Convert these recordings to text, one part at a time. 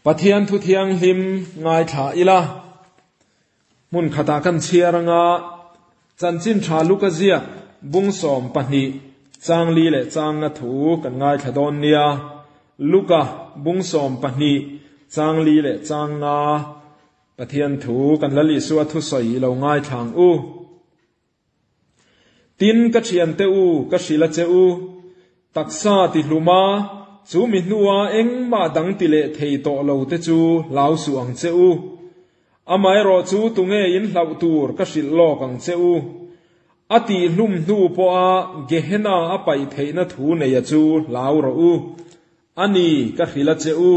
Pathian thu thianghlim ngaithla ila. Hmun khatah kan chhiar anga Chanchin Tha Luka ziak bung 12 chang li leh chang nga thu kan ngaithla dawn nia. Luka bung 12 chang li leh chang nga Pathian thu kan Lal Isua thusawi i lo ngaithla ang u. Tin, ka thiante u, ka hrilh a che u, taksa ti hluma chu mi hnua engmah dang ti leh thei tawh lo te chu hlau suh ang che u. Amaherawh chu tunge in hlauh tur ka hrilh lawk ang che u. A tih hlum hnu pawha Gehenna a paih theihna thu neia chu hlau rawh u. A ni, ka hrilh a che u,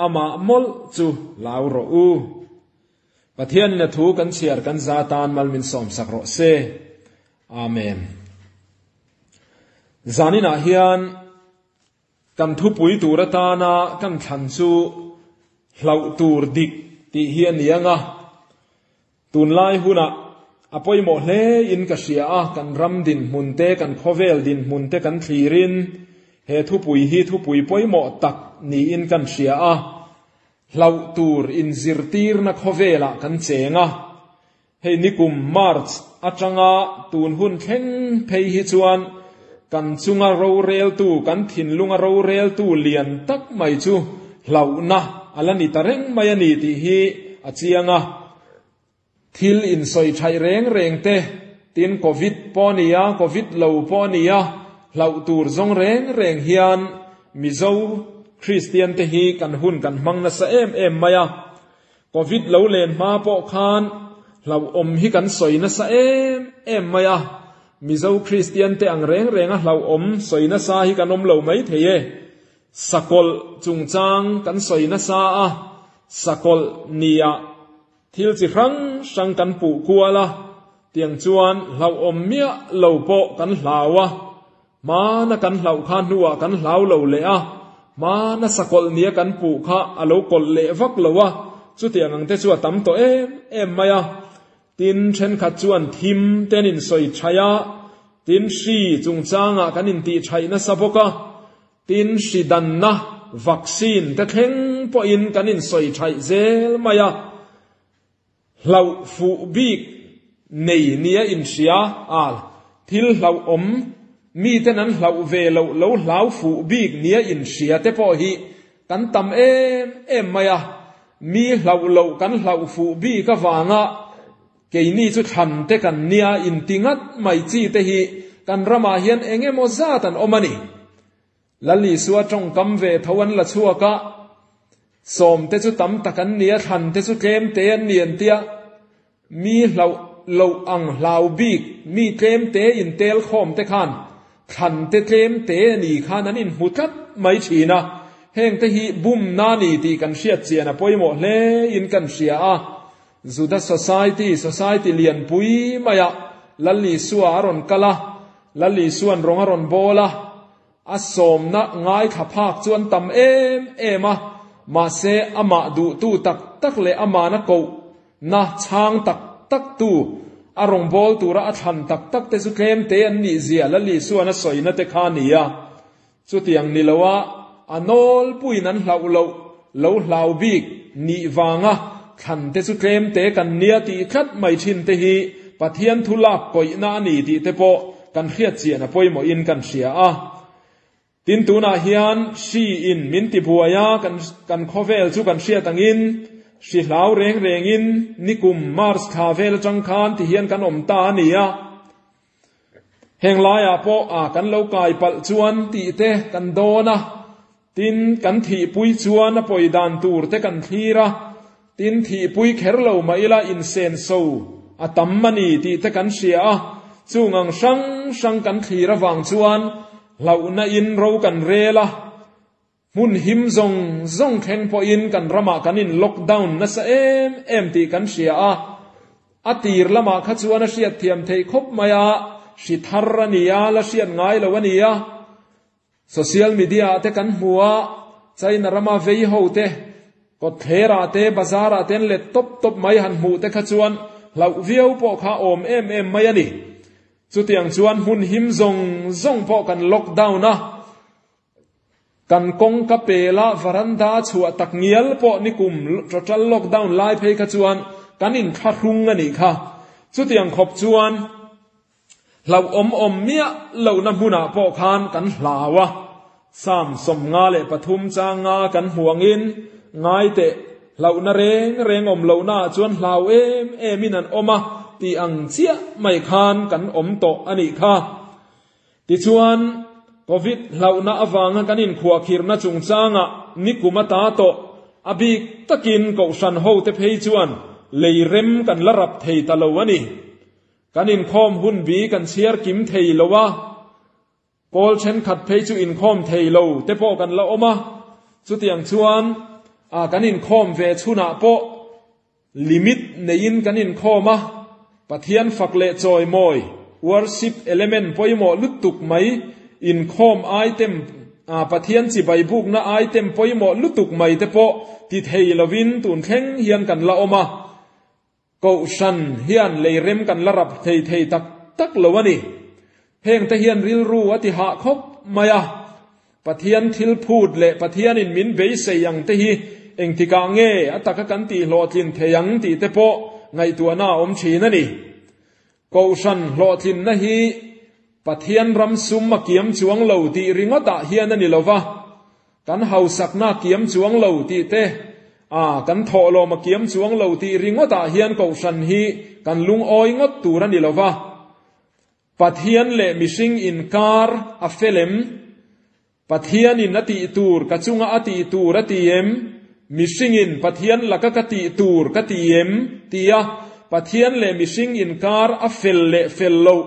amah mawlh chu hlau rawh u. Pathianin a thu kan chhiar kan za tan mal min sawmsak rawh se. Amen. Zaninah hian kan thupui tur atana kan thlan chu hlauh tur dik tih hi a ni ang a. Tunlai hunah a pawimawh hle in ka hria a, kan ram dinhmun te, kan khawvel dinhmun te kan thlirin he thupui hi thupui pawimawh tak niin kan hria a. Hlauh tur inzirtirna khawvelah kan cheng a, hei nikum March atanga tun hun thleng phei hi chuan kan chunga roreltu, kan thinlunga roreltu lian tak mai chu hlauhna a la ni ta reng mai a ni tih hi a chiang a. Thil insawi thaih reng reng te, tin Covid pawh a ni a, Covid lo pawh a ni a, hlauh tur zawng reng reng hian Mizo Kristian te hi kan hun kan hmang nasa em em mai a. Covid lo len hma pawh khan hlauhawm hi kan sawi nasa em em mai a. Mizo Kristian te ang reng renga hlauhawm sawi nasa hi kan awm lo mai thei e. Sakawlh chungchang kan sawi nasa a, sakawlh nia Thil chi hrang hrang kan puh kual a, tiang chuan hlauhawm miah lo pawh kan hlau a, hmana kan hlauh kha hnuah kan hlau lo leh a, hmana sakawlh nia kan puh kha a lo kawlh leh vak lo a, chutiang ang te chu a tam tawh em em mai a. Tin, thenkhat chuan thim ten insawi thaih a, tin hri chungchangah kan intih thaih nasa bawk a, Tin, hri danna vaccine te thleng pawhin kan insawi thaih zel mai a, hlauh fuh bik nei nia inhria a, thil hlauhawm miten an hlauh ve loh lo hlau fuh bik nia inhria te pawh hi kan tam em em mai a, mi hlauh loh kan hlauh fuh bik avanga Keini chu thlan te kan nia inti ngat mai chi te hi kan ramah hian eng emaw zat an awm a ni. Lal Isua tawngkam ve tho an la chhuak a, sawm te chu tam tak an nia, thlan te chu tlem te an ni an tia, mi hlauh loh ang hlau bik mi tlem te intel khawm te khan thlan te tlem te a ni khan an inhmu tlat mai thin a, heng te hi bumna a ni tih kan hriat chian a pawimawh hle in kan hria a. Juda Society, Society lianpui maiah Lal Isua a rawn kal a, Lal Isua'n rawng a rawn bawl a, a sawmna ngaithla phak chu an tam em em a, mahse amah duhtu tak tak leh amahna kohna chhang tak tak tu, a rawn bawl tura a thlan tak tak te chu tlem te an nih zia Lal Isua'n a sawina te kha a ni a. Chutiang ni loa a nawlpuiin an hlauh loh lo hlau bik nih vanga thlan te chu tlem te kan nia tih tlat mai thin te hi Pathian thu lak kawihna a ni tih te pawh kan hriat chian a pawimawhin kan hria a. Tin tunah hian hri in min ti buai a, kan kan khawvel chu kan hriat angin hri hlau reng rengin nikum March thla vel atang khan ti hian kan awm ta a ni a. Heng laiah pawh a kan lo kai palh chuan tih te kan dawn a, tin kan thihpui chuan a pawi dan tur te kan thlir a, tin thihpui kher lo mah ila insenso a tam a ni tih te kan hria a, chung ang hrang hrang kan thlir avang chuan hlauhna in ro kan rel a, Hmun him zawng zawng thleng pawhin kan ramah kan in lockdown nasa em em tih kan hria a, a tir lamah kha chuan a hriat thiam theih khawp mai a, hri thar a ni a, la hriat ngai lo a ni a. Social media ah te kan hmu a, China rama vei ho te, kawtthler ah te, bazar ah te an let tawp tawp mai han hmuh te kha chuan hlauh viau pawh kha a awm em em mai a ni. Chutiang chuan hmun him zawng zawng pawh kan lockdown a. Kan kawngka pela varanda chhuah tak ngial pawh nikum total lockdown lai phei kha chuan kan inthlahrung a nih kha. Chutiang khawp chuan hlauhawm awm miah lohna hmunah pawh khan kan hlau a. Psalm 53 changa kan hmu angin, Ngai teh, hlauhna reng reng awm lohnaah chuan hlau em emin an awm a tih ang chiah mai khan kan awm tawh a nih kha. Tichuan, Covid hlauhna avanga kan inkhuahkhirhna chungchangah nikum a ta tawh, a bik takin Kohhran hote phei chuan lei rem kan la rap thei ta lo a ni. Kan inkhawm hun bi kan chhiar kim thei lo a, pawl thenkhat phei chu inkhawm thei lo te pawh kan la awm a, chutiang chuan kan inkhawm ve chhunah pawh Limit neiin kan inkhawm a, Pathian fak leh chawimawi, worship element pawimawh lutuk mai, inkhawm item, Pathian chibai bukna item pawimawh lutuk mai te pawh ti thei lovin tun thleng hian kan la awm a. Kohhran hian leirem kan la rap thei thei tak tak lo a ni. Heng te hian rilru a ti hah khawp mai a. Pathian thil phut leh Pathianin min beisei ang te hi engtikah nge a taka kan tihhlawhtlin thei ang tih te pawh ngaihtuahna a awm thin a ni. Kohhran hlawhtlinna hi Pathian ram sum a kiam chuang lo tih ringawtah hian a ni lo va, kan hausakna a kiam chuang lo tih te, a kan thawhlawm a kiam chuang lo tih ringawtah hian Kohhran hi kan lungawi ngawt tur a ni lo va. Pathian leh mihring inkar a fel em? Pathianin a tih tur ka chunga a tih tur a ti em? Mihringin Pathian laka ka tih tur ka ti em? Tia Pathian leh mihring inkar a fel leh fel loh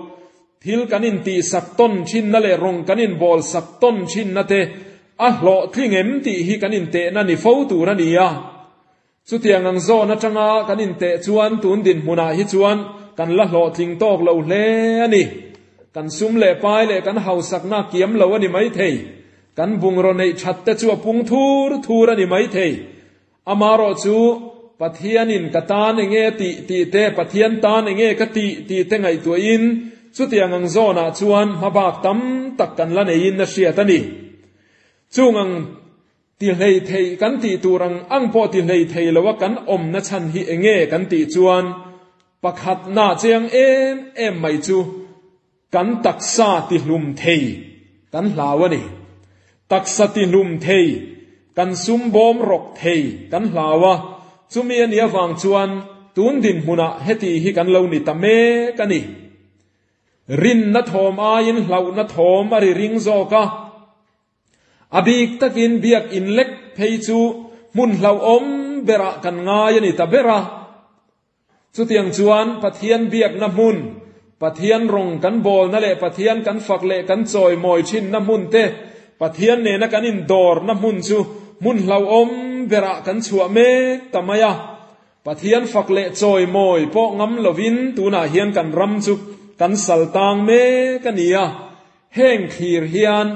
thil kan intihsak tawn thinna leh rawng kan inbawlsak tawn thinna te a hlawhtling em tih hi kan intehna ni fo tur a ni a. Chutiang ang zawn atanga kan inteh chuan tun dinhmunah hi chuan kan la hlawhtling tawk lo hle a ni. Kan sum leh pai leh kan hausakna kiam lo a ni maithei. Kan bungraw neih that te chu a pung thur thur a ni maithei. Amarawh chu Pathianin ka tan enge tih tih te, Pathian tan enge ka tih tih te ngaihtuahin chutiang ang zawnah chuan hmabak tam tak kan la neiin a hriat a ni. Chung ang Ti hlei thei kan tih tur ang ang pawh ti hlei thei lo a kan awmna chhan hi enge kan tih chuan pakhatna chiang em em mai chu kan taksa ti hlum thei kan hlau a ni. Taksa ti hlum thei, kan sum bawm rawk thei kan hlau a, chumi a nih avang chuan tun dinhmunah heti hi kan lo ni ta mek a ni. Rinna thawm aiin hlauhna thawm a ri ring zawk a. A bik takin biak inlek phei chu hmun hlauhawm berah kan ngai a ni ta ber a. Chutiang chuan Pathian biakna hmun, Pathian rawng kan bawlna leh Pathian kan fak leh kan chawimawi thinna hmun te, Pathian nena kan indawrna hmun chu hmun hlauhawm berah kan chhuah mek ta mai a. Pathian fak leh chawimawi pawh ngam lovin tunah hian kan ram chu kan sal tang mek a ni a. Heng thlir hian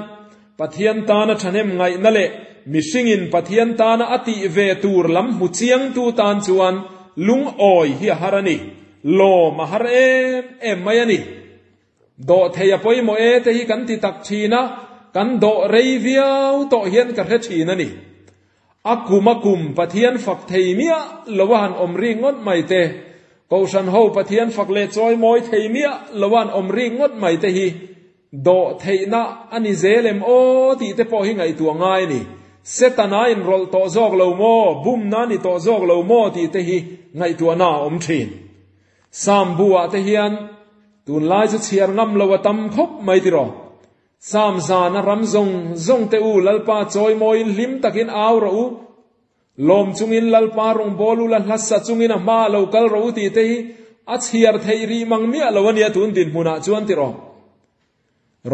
Pathian tana thahnem ngaihna leh mihringin Pathian tana a tih ve tur lam hmu chiangtu tan chuan lungawi hi a har a ni. Lawm a har em em mai a ni. Dawhthei a pawimawh e te hi kan ti tak thin a, kan dawh rei viau tawh hian ka hre thin a ni. A kum a kum Pathian fak thei miah lo a han awm rik ngawt mai te, Kohhran ho Pathian fak leh chawimawi thei miah lo a han awm rik ngawt mai te hi dawh theihna a ni zel em aw tih te pawh hi ngaihtuah ngai a ni. Setana inrawlh tawh zawk lo maw, bumna a ni tawh zawk lo maw tih te hi ngaihtuahna a awm thin. Psalm bu ah te hian tunlai chu chhiar ngam lo a tam khawp mai tiraw. Psalm zana ram zawng zawng te u Lalpa chawimawiin hlim takin au rawh u, lawm chungin Lalpa rawngbâwl u la hlasa chungin a hma lo kal rawh u tih te hi a chhiar theih rih mang miah lo a nia tun dinhmunah chuan tiraw.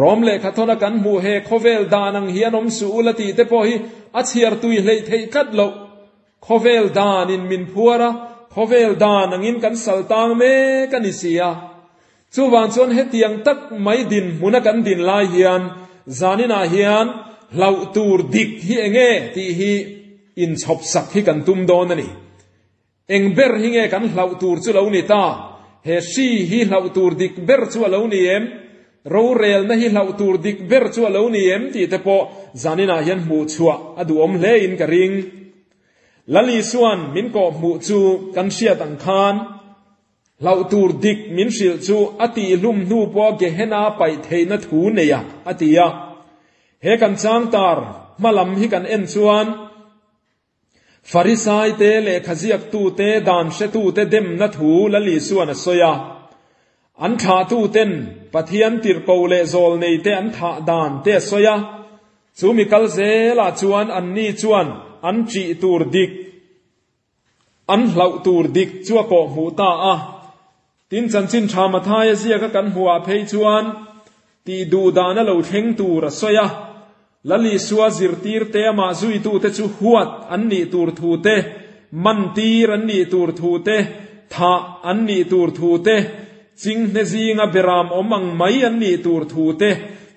Rom lehkha thawna kan hmuh he khawvel dan ang hian awm suh u la tih te pawh hi a chhiar tui hleih theih tlat loh. Khawvel danin min phuar a, khawvel dan angin kan sal tang mek a ni si a. Chuvang chuan hetiang tak mai dinhmuna kan din lai hian zaninah hian hlauh tur dik hi enge tih hi inchhawpsak hi kan tum dawn a ni. Eng ber hi nge kan hlauh tur chu lo ni ta? He hri hi hlauh tur dik ber chu a lo ni em? Rorelna hi hlauh tur dik ber chu a lo ni em tih te pawh zaninah hian hmuh chhuah a duhawm hle in ka ring. Lal Isua'n min kawh hmuh chu kan hriat ang khan hlauh tur dik min hrilh chu a tihhlum hnu pawha Gehenna paih theihna thu nei a, a ti a. He kan changtar hma lam hi kan en chuan Farisai te, lehkha ziaktu te, dan hretu te demna thu Lal Isua'n a sawi a. An thlahtu ten Pathian tirhkoh leh zawlnei te an thah dan te a sawi a. Chu mi kal zelah chuan anni chuan an ṭih tur dik, an hlauh tur dik chu a kawhhmuh ta a. Tin, chanchin ṭha Mathaia ziaka kan hmuhah phei chuan tih duh dana lo thleng tur a sawi a. Lal Isua zirtirte amah zuitute chu huat an nih tur thu te, mantir an nih tur thu te, thah an nih tur thu te, chinghne zinga beram awm ang mai an nih tur thu te,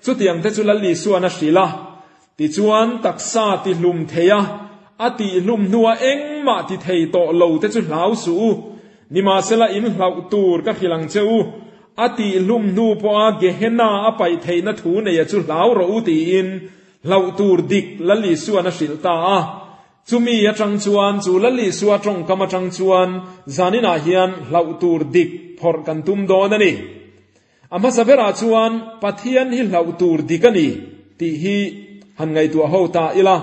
chutiang te chu Lal Isua'n a hrilh a. Tichuan, taksa tihlum thei a, a tihhlum hnua engmah ti thei tawh lo te chu hlau suh u. Nimahsela in hlauh tur ka hrilh ang che u. A tihhlum hnu pawha Gehenna a paih theihna thu neia chu hlau rawh u tiin hlauh tur dik Lal Isua'n a hrilh ta a. Chumi atang chuan, chu Lal Isua tawngkam atang chuan zaninah hian hlauh tur dik phawrh kan tum dawn a ni. A hmasa berah chuan Pathian hi hlauh tur dik a ni tih hi han ngaihtuah ho ta ila.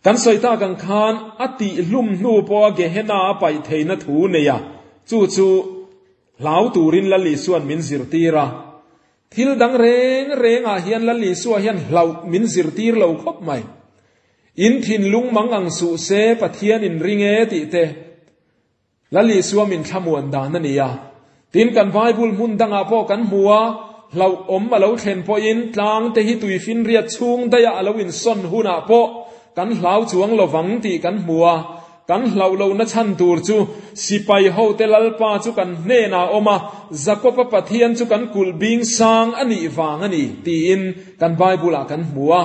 Kan sawi tak ang khan a tihhlum hnu pawha Gehenna a paih theihna thu nei a, chu chu hlau turin Lal Isua'n min zirtir a. Thil dang reng rengah hian Lal Isua hian hlauh min zirtir lo khawp mai. In thinlung mang ang suh se Pathian in ring e tih te. Lal Isua min thlamuan dan a ni a. Tin, kan Bible hmun dangah pawh kan hmu a, hlauhawm a lo thlen pawhin tlang te hi tuifinriat chhung daihah a lo insawn hunah pawh kan hlau chuang lovang tih kan hmu a. Kan hlauh lohna chhan tur chu sipai hote Lalpa chu kan hnenah a awm a, Jakob-a Pathian chu kan kulh bing sang a nih vang a ni tiin kan Bible-ah kan hmu a.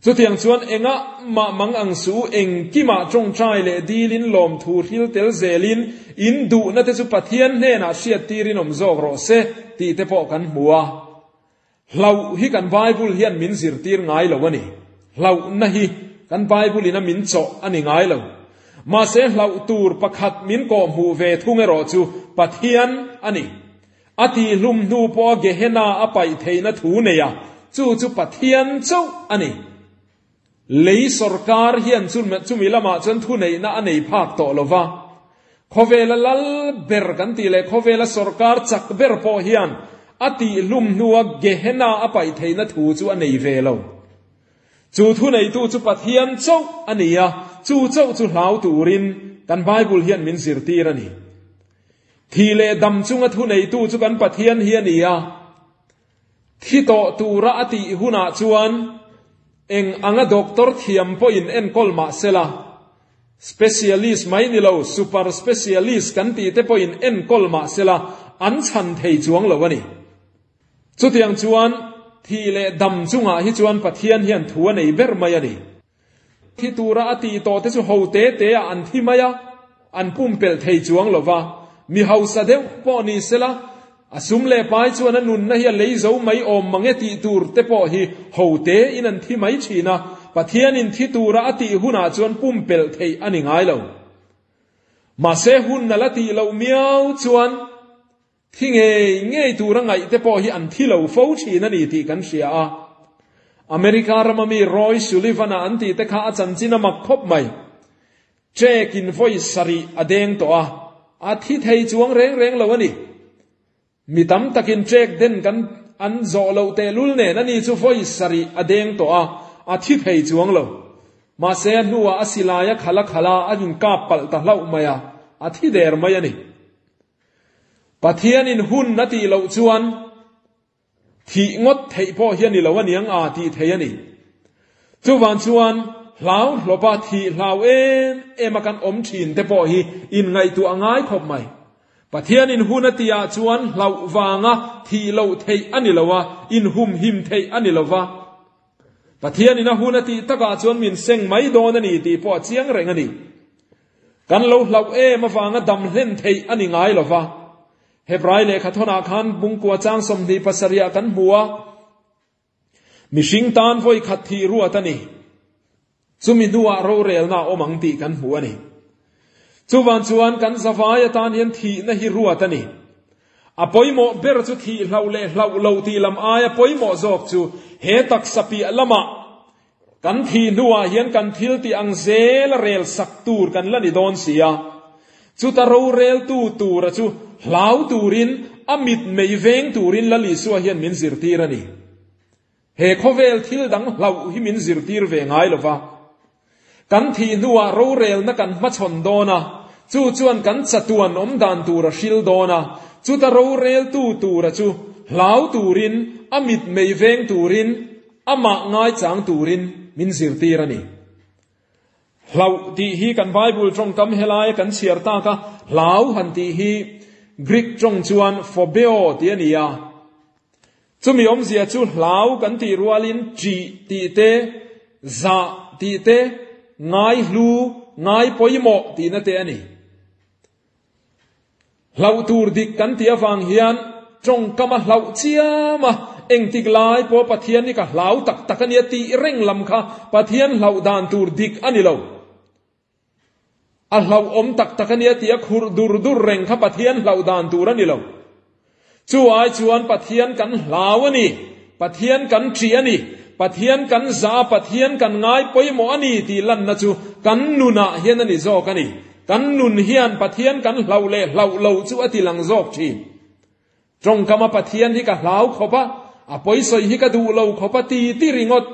Chutiang chuan engah mah mang ang suh u, engkimah tawngtai leh dilin lawmthu hril tel zelin in duhna te chu Pathian hnenah hriattirin awm zawk rawh se tih te pawh kan hmu a. Hlauh hi kan Bible hian min zirtir ngai lo a ni. Hlauhna hi kan Bible in a min chawh a ni ngai lo. Mahse hlauh tur pakhat min kawhhmuh ve thung erawh chu Pathian a ni. A tihhlum hnu pawha Gehenna a paih theihna thu nei a, chu chu Pathian chauh a ni. Lei sawrkar hian chumi lamah chuan thuneihna a nei phak tawh lo va. Khawvela lal ber kan tih leh khawvela sawrkar chak ber pawh hian a tihhlum hnua Gehenna a paih theihna thu chu a nei ve lo. Chu thuneitu chu Pathian chauh a ni a, chu chauh chu hlau turin kan Bible hian min zirtir a ni. Thi leh dam chunga thuneitu chu kan Pathian hi a ni a, thi tawh tura a tih hunah chuan eng anga doctor thiam pawhin enkawl mah sela, specialist mai ni lo super specialist kan tih te pawhin enkawl mah sela an chhan thei chuang lo a ni. Chutiang chuan thi leh dam chungah hi chuan Pathian hian thu a nei ber mai a ni. Thi tura a tih tawh te chu ho te te ah an thi mai a, an pumpelh thei chuang lo va. Mi hausa deuh pawh ni sela, a sum leh pai chuan a nunna hi a lei zo mai awm mang e tih tur te pawh hi ho te in an thi mai thin a, Pathianin thi tura a tih hunah chuan pumpelh theih a ni ngai lo. Mahse hun a la tih loh miau chuan Thi ngei ngei tura ngaih te pawh hi an thi lo fo thin a ni tih kan hria a. America rama mi Roy Sullivan-a an tih te kha a chanchin a mak khawp mai. Check in vawi sarih a deng tawh a, a thi thei chuang reng reng lo a ni. Mi tam takin check den kan an zawh loh tehlul nen a ni chu vawi sarih a deng tawh a, a thi thei chuang lo. Mahse a hnuah a silai a khalh a khalh a, a inkap palh ta hlauh mai a, a thi der mai a ni. Pathianin hun a tih loh chuan thih ngawt theih pawh hi a ni lo a niang a tih thei a ni. Chuvang chuan hlau hlawpa thih hlau em em a kan awm thin te pawh hi inngaihtuah a ngai khawp mai. Pathianin hun a tihah chuan hlauh vanga thih loh theih a ni lo a, inhumhim theih a ni lo va. Pathianin a hun a tih takah chuan min seng mai dawn a ni tih pawh a chiang reng a ni. Kan lo hlauh em avanga dam hlen theih a ni ngai lo va. Hebrai lehkhathawnah khan bungkua chang 27 ah kan hmu a, mihring tan vawi khat thih ruat a ni. Chumi hnuah rorelna a awm ang tih kan hmu a ni. Chuvang chuan kan zavai atan hian thihna hi ruat a ni. A pawimawh ber chu thih hlauh leh hlauh lo tih lam aia pawimawh zawk chu he taksa piah lamah kan thih hnuah hian kan thil tih ang zel a rel sak tur kan la ni dawn si a. Chuta roreltu tura chu hlau turin a mit mei veng turin Lal Isua hian min zirtir a ni. He khawvel thil dang hlauh hi min zirtir ve ngai lo va. Kan thih hnuah rorelna kan hmachhawn dawn a, chu chuan kan chatuan awm dan tur a hril dawn a, chuta roreltu tura chu hlau turin, a mit mei veng turin, amah ngaichang turin min zirtir a ni. Hlauh tih hi kan Bible tawngkam helaia kan chhiar tak a, hlau han tih hi Greek tawng chuan phobeo tih a ni a. Chumi awmzia chu hlau kan tih rualin ṭih tih te, zah tih te, ngai hlu, ngai pawimawh tihna te a ni. Hlauh tur dik kan tih avang hian tawngkam a hlauh chiam a, engtik lai pawh Pathian hi ka hlau tak tak a nia tih reng lam kha Pathian hlauh dan tur dik a ni lo. A hlauhawm tak tak a nia tih a khurh dur dur reng kha Pathian hlauh dan tur a ni lo. Chu ai chuan Pathian kan hlau a ni, Pathian kan ṭih a ni, Pathian kan zah a, Pathian kan ngai pawimawh a ni tih lanna chu kan nunah hian a ni zawk a ni. Kan nun hian Pathian kan hlauh leh hlauh lo chu a ti lang zawk ṭhin. Tawngkama Pathian hi ka hlau khawp a, a pawisawi hi ka duh lo khawp a ti ti ringawt.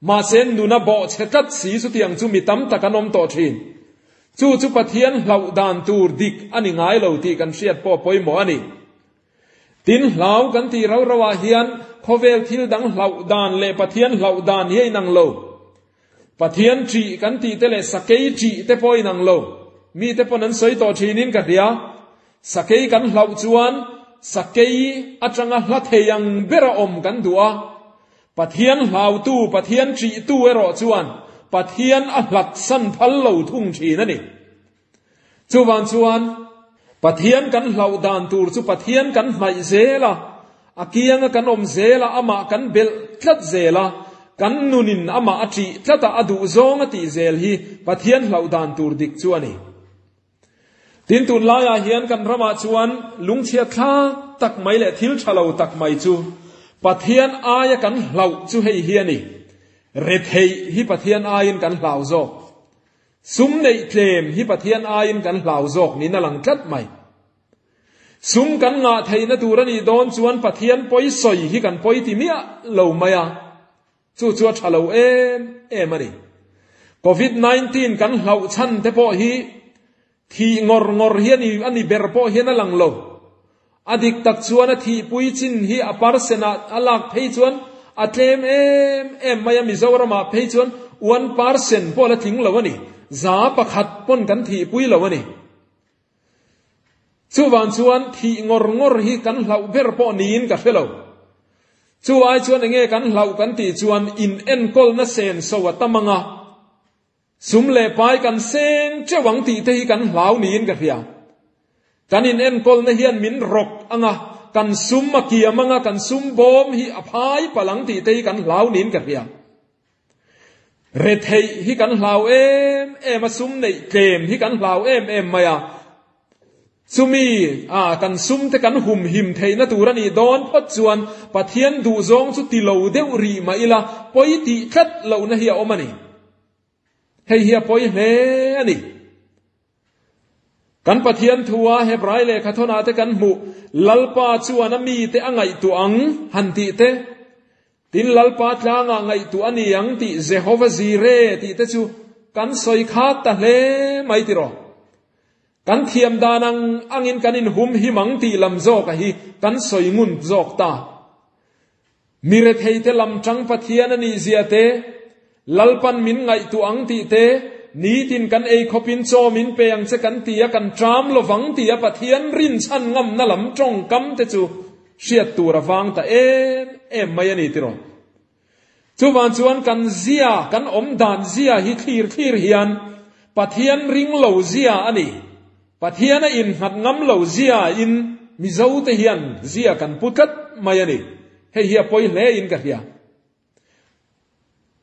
Mahse nuna bawhchhe tlat si chutiang chu mi tam tak an awm tawh thin. Chu chu Pathian hlauh dan tur dik a ni ngai lo tih kan hriat pawh pawimawh a ni. Tin, hlau kan tih rau rau ah hian khawvel thil dang hlauh dan leh Pathian hlauh dan hi a inang lo. Pathian ṭih kan tih te leh sakei ṭih te pawh a inang lo. Mite pawn an sawi tawh ṭhinin ka hria. Sakei kan hlauh chuan sakei atanga hla thei ang bera awm kan duh a, Pathian hlautu, Pathian ṭihtu erawh chuan Pathian a hlat san phal lo thung ṭhin a ni. Chuvang chuan Pathian kan hlauh dan tur chu Pathian kan hnaih zel a, a kianga kan awm zel a, amah kan belh tlat zel a, kan nunin amah a ṭih tlat a, a duhzawng a tih zel hi Pathian hlauh dan tur dik chu a ni. Tin, tunlaiah hian kan ramah chuan lungchhiat thlak tak mai leh thil tha lo tak mai chu Pathian aia kan hlauh chu hei hi a ni. Retheih hi Pathian aiin kan hlau zawk. Sum neih tlem hi Pathian aiin kan hlau zawk niin a lang tlat mai. Sum kan ngah theihna tur a nih dawn chuan Pathian pawi sawi hi kan pawi ti miah lo mai a. Chu chu a tha lo em em a ni. Covid 19 kan hlauh chhan te pawh hi thih ngawr ngawr hi a ni a ni ber pawh hian a lang lo. A dik tak chuan a thihpui chin hi a percent ah a lak phei chuan a tlem em em mai a, Mizoram ah phei chuan 1% pawh la tling lo a ni. 1% pawn kan thihpui lo a ni. Chuvang chuan thih ngawr ngawr hi kan hlauh ber pawh niin ka hre lo. Chu ai chuan enge kan hlauh kan tih chuan in enkawlna sen so a tam anga, sum leh pai kan seng teuh ang tih te hi kan hlau niin ka hria. Kan in enkawlna hian min rawk anga, kan sum a kiam anga, kan sum bawm hi a phai palh ang tih te hi kan hlau niin ka hria. Retheih hi kan hlau em em a, sum neih tlem hi kan hlau em em mai a. Chumi a kan sum te kan humhim theihna tur a nih dawn phawt chuan Pathian duhzawng chu ti lo deuh rih mah ila pawi tih tlat lohna hi a awm a ni. Hei hi a pawi hle a ni. Kan Pathian thua Hebrai lehkhathawnah te kan hmuh Lalpa chuan a mite a ngaihtuah ang han tih te, Tin, Lalpa tlangah ngaihtuah a ni ang tih Jehova Jireh tih te chu kan sawi khak ta hle mai tiraw? Kan thiam dan ang angin kan inhumhim ang tih lam zawka hi kan sawi ngun zawk ta. Mi retheite lam tang Pathian a nih zia te, Lalpan min ngaihtuah ang tih te, nitin kan ei khawpin chaw min pe ang che kan ti a, kan ṭam lovang tih a Pathian rinchhan ngamna lam tawngkam te chu hriat tur a vang ta em em mai a ni tiraw. Chuvang chuan kan zia, kan awm dan zia hi thlir thlir hian Pathian ring lo zia a ni. Pathian a innghat ngam lo zia in. Mizote hian zia kan pu tlat mai a ni. Hei hi a pawi hle in ka hria.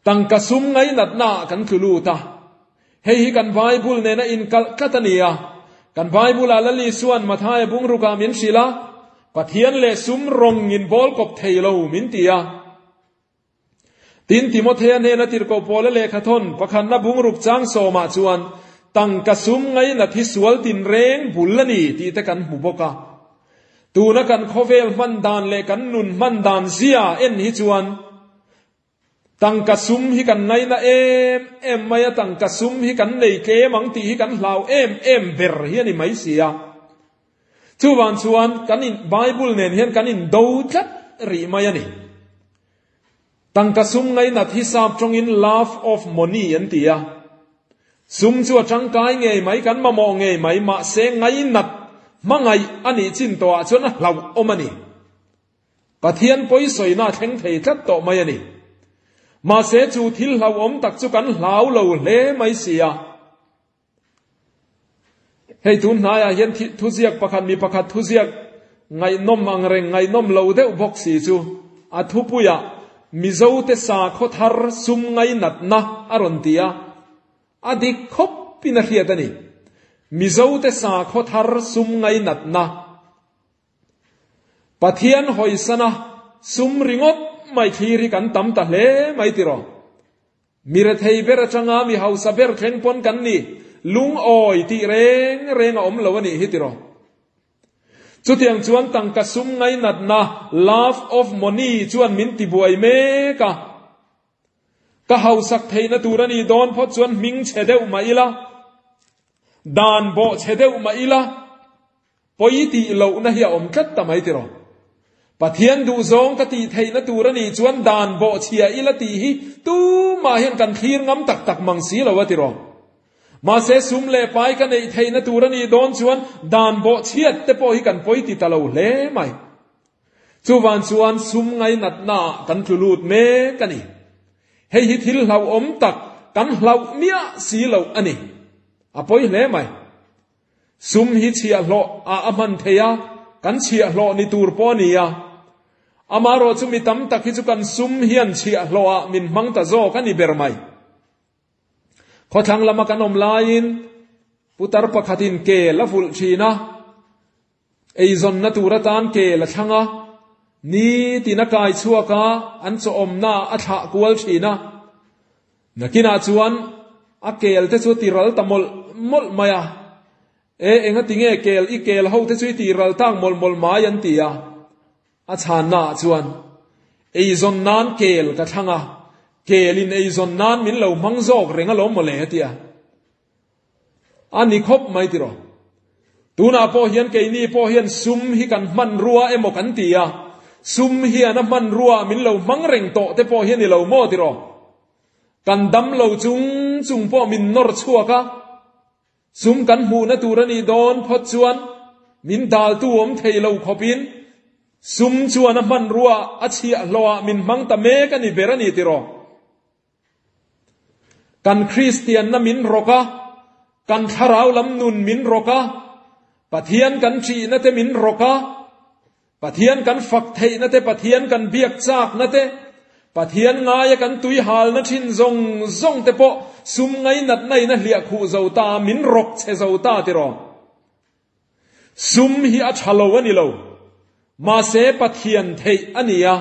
Tangka sum ngainatna ah kan tlu lut a. Hei hi kan Bible nena inkalh tlat a ni a. Kan Bible ah Lal Isua'n Mathaia bungruk ah min hrilh a, Pathian leh sum rawng in bawl kawp thei lo min ti a. Tin, Timothea hnena tirhkoh Paula lehkhathawn pakhatna bungruk chang sawmah chuan tangka sum ngainat hi sual tinreng bul a ni tih te kan hmu bawk a. Tuna kan khawvel hman dan leh kan nun hman dan zia en hi chuan tangka sum hi kan ngaina em em mai a, tangka sum hi kan nei tlem ang tih hi kan hlau em em ber hi a ni mai si a. Chuvang chuan kan in Bible nen hian kan indo tlat rih mai a ni. Tangka sum ngainat hi sap tawngin love of money an ti a. Sum chu a tangkai ngei mai, kan mamawh ngei mai, mahse ngainat hmangaih a nih chin tawhah chuan a hlauhawm a ni. Pathian pawisawina a thleng thei tlat tawh mai a ni. Mahse chu thil hlauhawm tak chu kan hlau lo hle mai si a. Hei tun hnaiah hian thuziak pakhat mi pakhat thuziak ngaihnawm ang reng ngaihnawm lo deuh bawk si chu a thupuiah Mizote sakhaw thar sum ngainatna a rawn ti a, a dik khawpin a hriat a ni. Mizote sakhaw thar sum ngainatna. Pathian hawisana sum ringawt mai thlir hi kan tam ta hle mai tiraw. Mi rethei ber atanga mi hausa ber thleng pawn kan ni, lungawi tih reng reng a awm lo a nih hi tiraw. Chutiang chuan tangka sum ngainatna, love of money, chuan min tibuai mek a. Ka hausak theihna tur a nih dawn phawt chuan hming chhe deuh mah ila, dan bawh chhe deuh mah ila, Pawi tih lohna hi a awm tlat ta mai tiraw? Pathian duhzawng ka tih theihna tur a nih chuan dan bawhchhia ila tih hi tumah hian kan thlir ngam tak tak mang si lo a tiraw? Mahse sum leh pai ka neih theihna tur a nih dawn chuan dan bawhchhiat te pawh hi kan pawi ti ta lo hle mai. Chuvan chuan sum ngainatnaah kan tlu lut mek a ni. Hei hi thil hlauhawm tak kan hlauh miah si loh a ni. A pawi hle mai. Sum hi chhiahhlawh ah a hman thei a, kan chhiahhlawh ni tur pawh a ni a. Amaherawh chu mi tam tak hi chu kan sum hian chhiahhlawh ah min hmang ta zawk a ni ber mai. Khawthlang lama kan awm laiin putar pakhatin kel a vulh thin a, eizawnna tur atan kel a thlang a, nitin a kai chhuak a, an chawhawmna ah a thlah kual thin a. Nakinah chuan a kel te chu a ti ral ta mawlh mawlh mai a, E, enga ti nge kel i kel ho te chu i ti ral tak mawlh mawlh mai an ti a. A chhanna ah chuan, Eizawn nan kel ka thlang a, kel in eizawn nan min lo hmang zawk reng alawm mawle a ti a. A ni khawp mai tiraw. Tunah pawh hian keini pawh hian sum hi kan hmanrua emaw kan ti a, sum hian a hmanrua min lo hmang reng tawh te pawh hi a ni lo maw tiraw. Kan dam lo chung chung pawh min nawr chhuak a, sum kan hmuhna tur a nih dawn phawt chuan min daltu awm thei lo khawpin sum chuan a hmanrua a chhiahhlawhah min hmang ta mek a ni ber a ni tiraw. Kan Kristianna min rawk a, kan thlarau lam nun min rawk a, Pathian kan ṭihna te min rawk a, Pathian kan fak theihna te, Pathian kan biak chakna te, Pathian ngaia kan tuihalna ṭhin zawng zawng te pawh sum ngainatna in a hliah khuh zo ta, min rawk chhe zo ta tiraw? Sum hi a tha lo a ni lo. Mahse Pathian theih a ni a,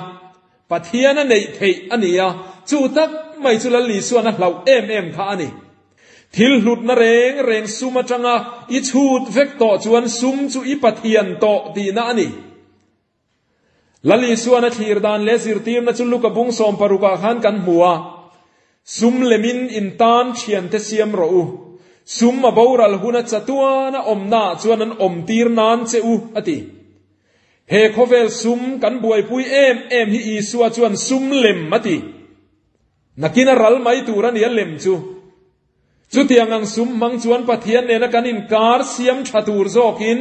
Pathian a neih theih a ni a, chu tak mai chu Lal Isuan a hlauh em em kha a ni. Thil hlutna reng reng sum atanga i chhut vek tawh chuan sum chu i Pathian tawh tihna a ni. Lal Isuan a thlir dan leh zirtirna chu Luka bung sawmparukah khan kan hmu a, Sum lemin in tan thiante siam rawh u, sum a boral huna chatuana awmnaah chuan an awmtir nan che u, a ti. He khawvel sum kan buaipui em em hi Isua chuan sum lem a ti. Nakin a ral mai tur a ni a lem chu. Chutiang ang sum hmang chuan Pathian nena kan inkar siam tha tur zawkin,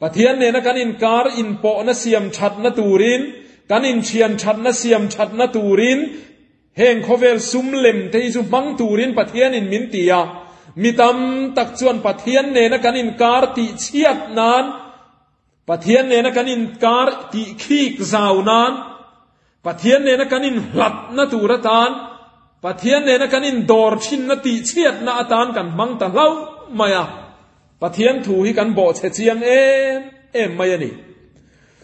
Pathian nena kan inkar inpawhna siam thatna turin, kan inthian thatna siam thatna turin heng khawvel sum lem te hi chu hmang turin Pathianin min ti a. Mi tam tak chuan Pathian nena kan inkar tihchhiat nan. Pathian nena kan inkar tih khik zau nan, Pathian nena kan inhlatna tur atan, Pathian nena kan indawr thinna tihchhiatna atan kan hmang ta hlauh mai a. Pathian thu hi kan bawhchhe chiang em em mai a ni.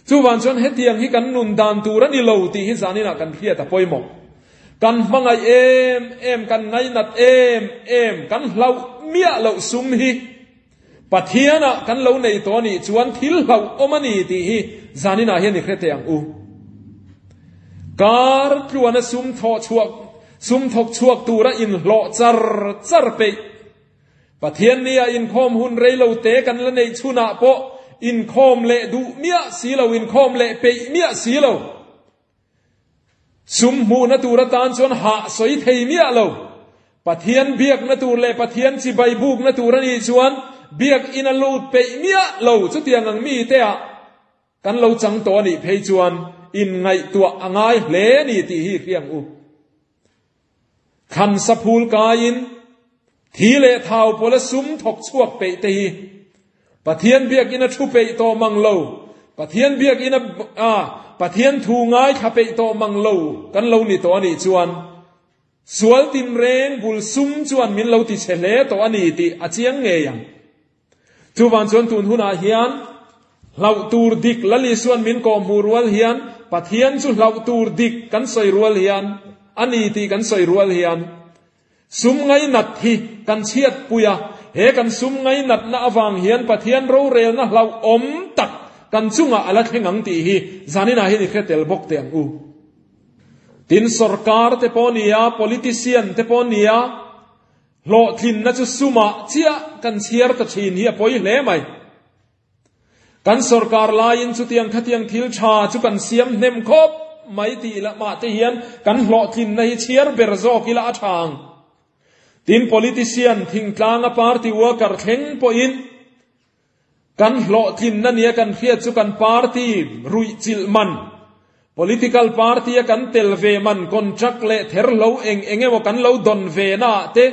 Chuvang chuan hetiang hi kan nun dan tur a ni lo tih hi zaninah kan hriat a pawimawh. Kan hmangaih em em, kan ngainat em em, kan hlauh miah loh sum hi Pathianah kan lo nei tawh a nih chuan thil hlauhawm a ni tih hi zaninah hian i hre teh ang u. Kar tluana sum thawh chhuak, sum thawk chhuak tura inhlawh char char peih. Pathian nia inkhawm hun rei lo te kan la neih chhunah pawh inkhawm leh duh miah si lo, inkhawm leh peih miah si lo. Sum hmuhna tur atan chuan hah sawi thei miah lo. Pathian biakna tur leh Pathian chibai bukna tur a nih chuan biakin a lut peih miah lo. Chutiang ang mite ah kan lo chang tawh a nih phei chuan inngaihtuah a ngai hle a ni tih hi hriang u. Thlan saphul kaiin thi leh thau pawla sum thawk chhuak peih te hi Pathian biakina thu peih tawh mang lo, Pathian biakina a Pathian thu ngaithla peih tawh mang lo kan lo ni tawh a nih chuan sual tinreng bul sum chuan min lo ti chhe hle tawh a ni tih a chiang ngei ang. Chuvang chuan tun hunah hian hlauh tur dik Lal Isuan min kawhhmuh rual hian Pathian chu hlauh tur dik kan sawi rual hian a ni tih kan sawi rual hian sum ngainat hi kan chhiatpui a, he kan sum ngainatna avang hian Pathian rorelna hlauhawm tak kan chungah a la thleng ang tih hi zaninah hian i hre tel bawk teh ang u. Tin, sorkar te pawh nia, politician te pawh nia, Hlawhtlinna chu sumah chiah kan chhiar ta thin hi a pawi hle mai. Kan sorkar laiin chutiang khatiang thil tha chu kan siam hnem khawp mai tih lah mah te hian kan hlawhtlinna hi chhiar ber zawk ila a tha ang. Tin, politician thingtlanga party worker thleng pawhin Kan hlawhtlinna nia kan hriat chu kan party ruihchilh man, political party a kan tel ve man, contract leh therhlo eng eng emaw kan lo dawn ve na ah te,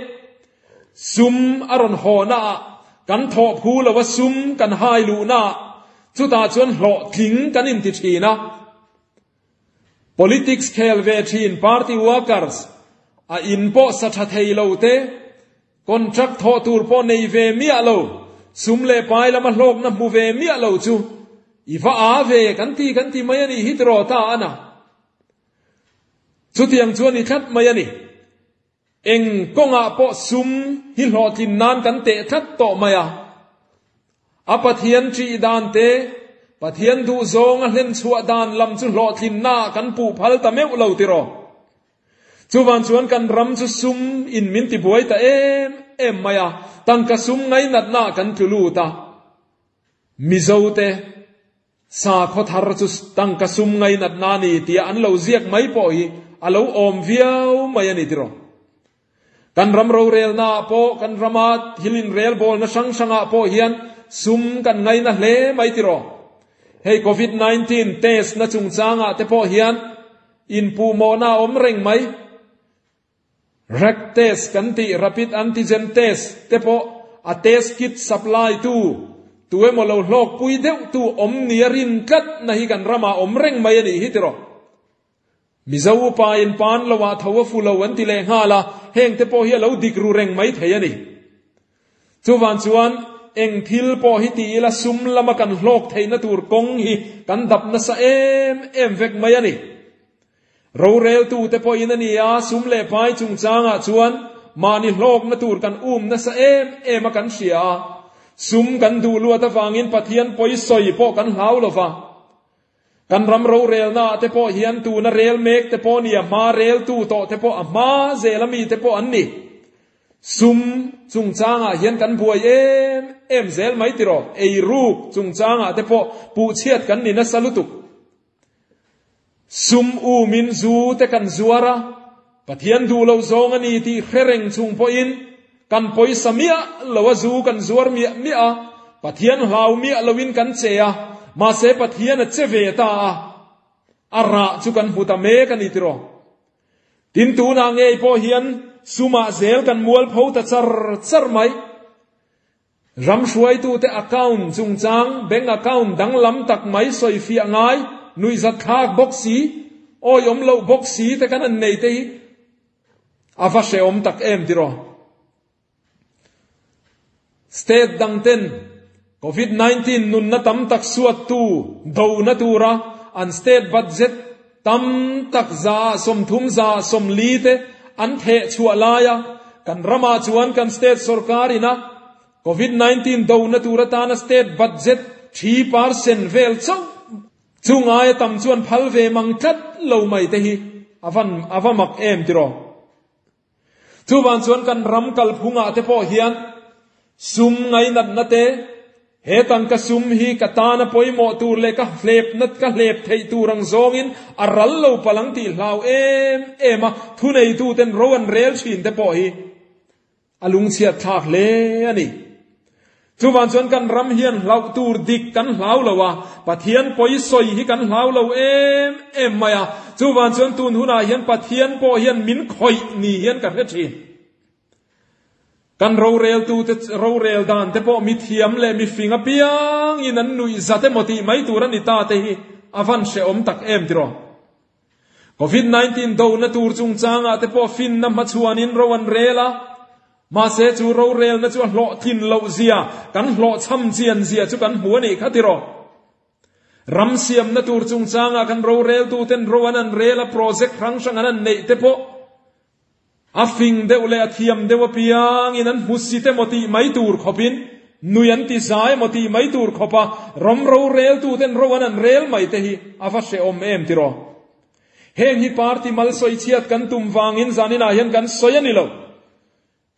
sum a rawn haw na ah, kan thawh phu lo a sum kan hai luh na ah, chutah chuan hlawhtling kan inti thin a. Politics khel ve thin party workers a in pawh sa tha thei lo te, Contract thawh tur pawh nei ve miah lo, sum leh pai lama hlawkna hmu ve miah lo chu i va aa ve kan ti kan ti mai a nih hi tiraw ta a na. Chutiang chu a ni tlat mai a ni. Eng kawngah pawh sum hi hlawhtlin nan kan teh tlat tawh mai a. A Pathian ṭih dan te, Pathian duhzawng a hlenchhuah dan lam chu hlawhtlinnaah kan puh phal ta meuh lo tiraw. Chuvang chuan kan ram chu sum in min ti buai ta em em mai a, tangka sum ngainatna ah kan tlu lut a. Mizo te sakhaw thar chu tangka sum ngainatna a ni tia an lo ziak mai pawh hi a lo awm viau mai a ni tiraw. Kan ram rorelna ah pawh kan rama thil inrelbawlna hrang hrang ah pawh hian sum kan ngaina hle mai tiraw. Hei Covid 19 test na chungchang ah te pawh hian Inpuhmawhna a awm reng mai. Rag test kan tih rapid antigen test te pawh a test kit supply tu, tu emaw lo hlawkpui deuh tu awm nia rin tlat na hi kan ramah awm reng mai a nih hi tiraw. Mizo upa in pan lo ah tho a fu lo an ti leh nghal a, heng te pawh hi a lo dik ru reng mai thei a ni. Chuvang chuan eng thil pawh hi ti ila sum lama kan hlawk theihna tur kawng hi kan dap nasa em em vek mai a ni. Roreltute pawhin a ni a, sum leh pai chungchangah chuan mahni hlawkna tur kan um nasa em em a kan hria a, sum kan duh luat avangin Pathian pawi sawi pawh kan hlau lo va. Kan ram rorelna ah te pawh hian tuna rel mek te pawh ni a hma reltu tawh te pawh a hma zel ami te pawh an ni. Sum chungchangah hian kan buai em em zel mai tiraw? Eiruk chungchangah te pawh puhchhiat kan ni nasa lutuk. Sum umin zu te kan zuar a, Pathian duh lo zawng a ni tih hre reng chung pawhin kan pawisa miah lo a zu kan zuar miah miah a, Pathian hlau miah loin kan che a, mahse Pathian a che ve ta a, a rah chu kan hmu ta mek a ni tiraw. Tin tunah ngei pawh hian sumah zel kan mualpho ta char char mai. Ram hruaitute account chungchang, bank account danglam tak mai sawifiah ngai, nuihzatthlak bawk si, awihawm loh bawk si te kan han nei te hi a va hrehawm tak em tiraw? State dang ten Covid 19 nunna tam tak suattu dona tura an state budget tam tak 30% 40% te an theh chhuah laia kan ramah chuan kan state sorkar ina Covid 19 dona tur atana state budget 3% vel chauh chu ngaia tam chuan phal ve mang tlat lo mai te hi avan ava mak em tiraw. Chuvang chuan kan ram kalphungah te pawh hian sum ngainatna te, he tangka sum hi ka tana pawimawh tur leh ka hlepna ka hlep theih tur ang zawngin a ral lo palh ang tih hlau em em a thuneituten ro an rel thin te pawh hi a lungchhiat thlak hle a ni. Chuvang chuan kan ram hian hlauh tur dik kan hlau lo a, Pathian pawi sawi hi kan hlau lo em em mai a. Chuvang chuan tun hunah hian Pathian pawh hian min khawih ni hian ka hre thin. Kan roreltute rorel dan te pawh mithiam leh mifing apiangin an nuih zat emaw tih mai tur a ni ta te hi a van hrehawm tak em tiraw. Covid 19 dona tur chungchangah te pawh finna hmachhuanin ro an rel a, mahse chu rorelna chu a hlawhtlin loh zia, kan hlawhchham chian zia chu kan hmu a nih kha tiraw. Ram siamna tur chungchangah kan roreltuten ro an an rel a, project hrang hrang an an neih te pawh a fing deuh leh a thiam deuh apiangin an hmu si te maw tih mai tur khawpin nui an ti zai maw tih mai tur khawpa ram roreltuten ro an an rel mai te hi a va hrehawm em tiraw. Heng hi party mal sawi chhiat kan tum vangin zaninah hian kan sawi a ni lo.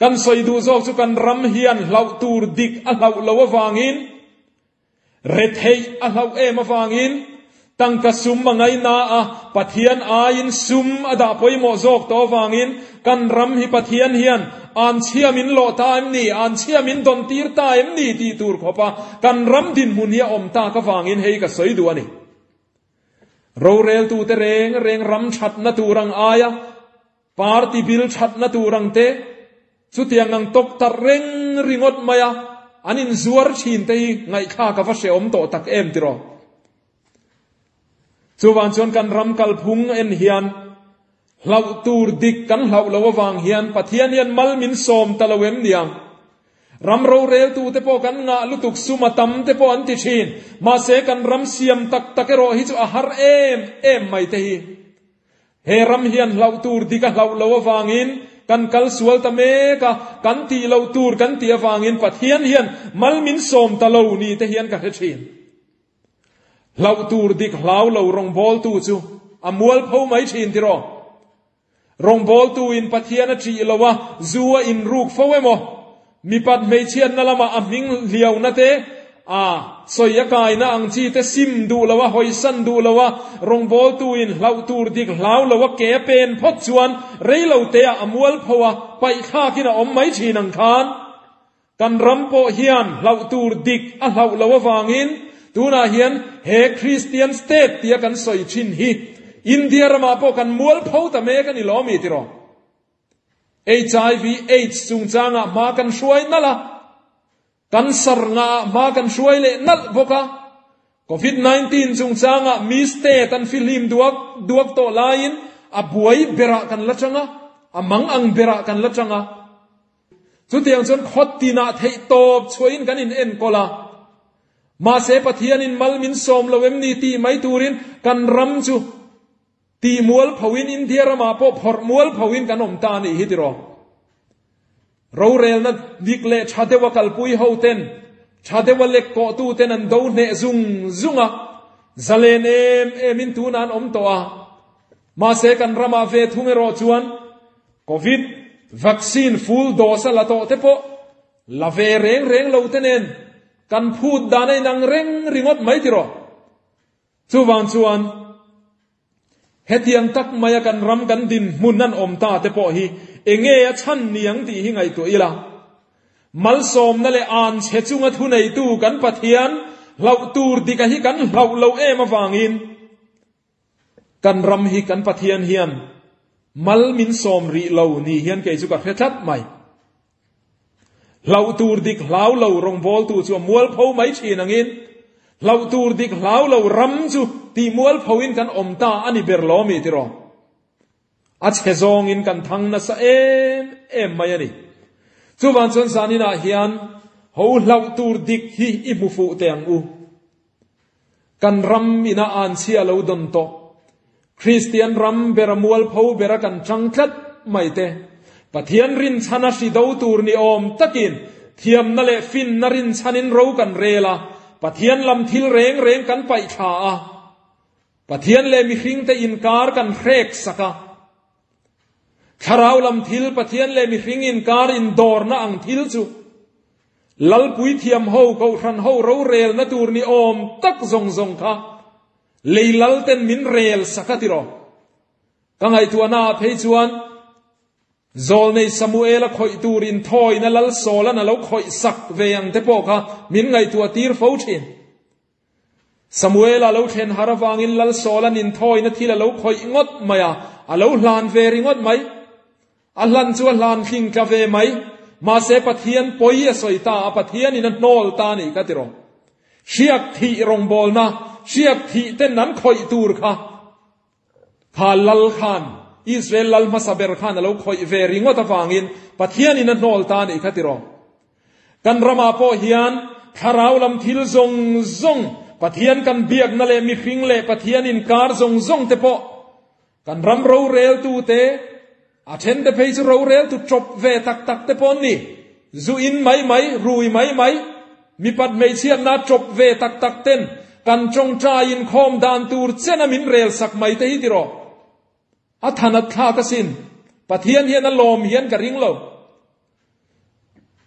Kan sawi duh zawk chu kan ram hian hlauh tur dik a hlauh lo avangin, retheih a hlauh em avangin, tangka sum a ngaina a, Pathian aiin sum a dah pawimawh zawk tawh avangin kan ram hi Pathian hian an chhia min lawh ta em ni, an chhia min dawn tir ta em ni tih tur khawpa kan ram dinhmun hi a awm tak avangin hei ka sawi duh a ni. Roreltute reng reng ram thatna tur ang aia party bill thatna tur ang te, chutiang ang tawk tar reng ringawt mai a, an inzuar thin te hi ngaihthlak a va hrehawm tawh tak em tiraw. Chuvang chuan kan ram kalphung en hian hlauh tur dik kan hlauh lo avang hian Pathian hian mal min sawm ta lo em niang. Ram roreltute pawh kan ngah lutuk sum a tam te pawh an ti thin. Mahse kan ram siam tak tak erawh hi chu a har em em mai te hi. He ram hian hlauh tur dik a hlauh lo avangin kan kal sual ta mek a, kan tih loh tur kan tih avangin Pathian hian mal min sawm ta lo ni te hian ka hre thin. Hlauh tur dik hlau lo rawngbawltu chu a mualpho mai thin tiraw? Rawngbawltu in Pathian a ṭih lo a, zu a inruk fo emaw? Mipat hmeichhiatna lamah a hming hliauna te, a sawi a kaina ang chi te sim duh lo a, hawisan duh lo a, rawngbawltu in hlauh tur dik hlau lo a ke a pen phawt chuan rei lo teah a mualpho a, paihthlakin a awm mai thin ang khan. Kan ram pawh hian hlauh tur dik a hlauh lo avangin tunah hian he Christian state tia kan sawi thin hi India ramah pawh kan mualpho ta mek a ni lo mi tiraw? HIV AIDS chungchangah hma kan hruai nalh a, cancer ngahah hma kan hruai leh nalh bawk a, Covid 19 chungchangah mi state an fihlim duak duak tawh laiin a buai berah kan la chang a, a mang ang berah kan la chang a. Chutiang chuan khawt tinah theih tawp chhuahin kan in enkawl a. Mahse Pathianin mal min sawm lo em ni tih mai turin kan ram chu tih mual phoin India ramah pawh phawrh mual phoin kan awm ta a nih hi tiraw. Rorelna dik leh tha deuha kalpui ho ten, tha deuha lek kawhtu ten an do hneh zung zung a, zalen em emin tunah an awm tawh a. Mahse kan ramah ve thung erawh chuan Covid vaccine full dose a la tawh te pawh la ve reng reng lo te nen kan phut dan a inang reng ringawt mai tiraw. Chuvang chuan hetiang tak maia kan ram kan dinhmun an awm ta te pawh hi enge a chhan niang tih hi ngaihtuah ila. Malsawmna leh an chhe chunga thuneitu kan Pathian hlauh tur dika hi kan hlauh lo em avangin Kan ram hi kan Pathian hian mal min sawm rih lo ni hian kei chu ka hre tlat mai. Hlauh tur dik hlau lo rawngbawltu chu a mualpho mai thin angin, hlauh tur dik hlau lo ram chu tih mualphoin kan awm ta a ni ber lo mi tiraw? A chhe zawngin kan thang nasa em em mai a ni. Chuvang chuan zaninah hian ho hlauh tur dik hi i hmu fuh teh ang u. Kan ram ina anchhia lo dawn tawh. Kristian ram bera mualpho bera kan chang tlat mai te. Pathian rinchhana hri do tur ni awm takin thiamna leh finna rinchhanin ro kan rel a, Pathian lam thil reng reng kan paih thla a, Pathian leh mihringte inkar kan hrek sak a. Thlarau lam thil Pathian leh mihring inkar indawrna ang thil chu Lalpui thiam ho Kohhran ho rorelna tur ni awm tak zawng zawng kha lei lal ten min rel sak a tiraw. Ka ngaihtuahna ah phei chuan Zawlnei Samuela khawih tur inthawina Lal Sawlan a lo khawih sak ve ang te pawh kha min ngaihtuah tir fo thin. Samuela lo thlen har avangin Lal Sawlan inthawina thil a lo khawih ngawt mai a, a lo hlan ve ringawt mai. A hlan chu a hlan hling tla ve mai. Mahse Pathian pawi a sawi ta a, Pathianin a hnawl ta a nih kha tiraw. Hriak thih rawngbawlna, hriak thih ten an khawih tur kha, kha Lal khan, Israel Lal hmasa ber khan a lo khawih ve ringawt avangin Pathianin a hnawl ta a nih kha tiraw. Kan ramah pawh hian thlarau lam thil zawng zawng, Pathian kan biakna leh mihring leh Pathian inkar zawng zawng te pawh kan ram roreltute, a thente phei chu roreltu tawp ve tak tak te pawh an ni. Zu in mai mai, rui mai mai, mipat hmeichhiatna tawp ve tak tak ten kan tawngtai inkhawm dan tur chena min relsak mai te hi tiraw. A thanat thlak asin. Pathian hian a lawm hian ka ring lo.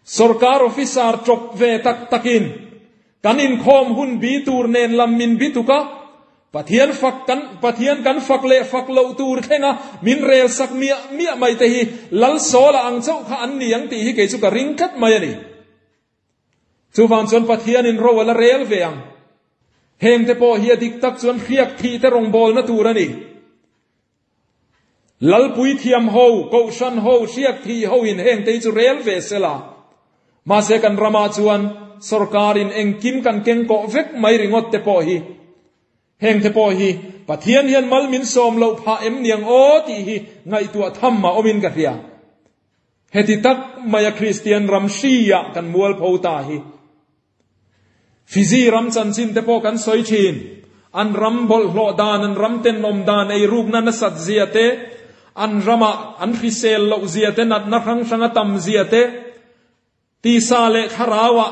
Sorkar officer tawp ve tak takin kan inkhawm hun bi tur nen lam min bi tuk a, Pathian fak kan Pathian kan fak leh fak loh tur thlenga min rel sak miah miah mai te hi Lal Sawla ang chauh kha an ni ang tih hi kei chu ka ring tlat mai a ni. Chuvang chuan Pathianin ro a la rel ve ang. Hengte pawh hi a dik tak chuan hriak thih te rawngbawlna tur a ni. Lalpui thiam ho, Kohhran ho, hriak thih ho in heng te hi chu rel ve se la. Mahse kan ramah chuan sorkar in engkim kan keng kawh vek mai ringawt te pawh hi heng te pawh hi Pathian hian mal min sawm loh phah em niang aw tih hi ngaihtuah tham a awmin ka hria. Heti tak maia Kristian ram hria kan mualpho ta hi. Fiji ram chanchin te pawh kan sawi thin. An ram bawlhhlawh dan, an ram tenawm dan, eirukna nasat zia te, an ramah an hrisel loh zia te, natna hrang hrang a tam zia te, tisa leh thlarauah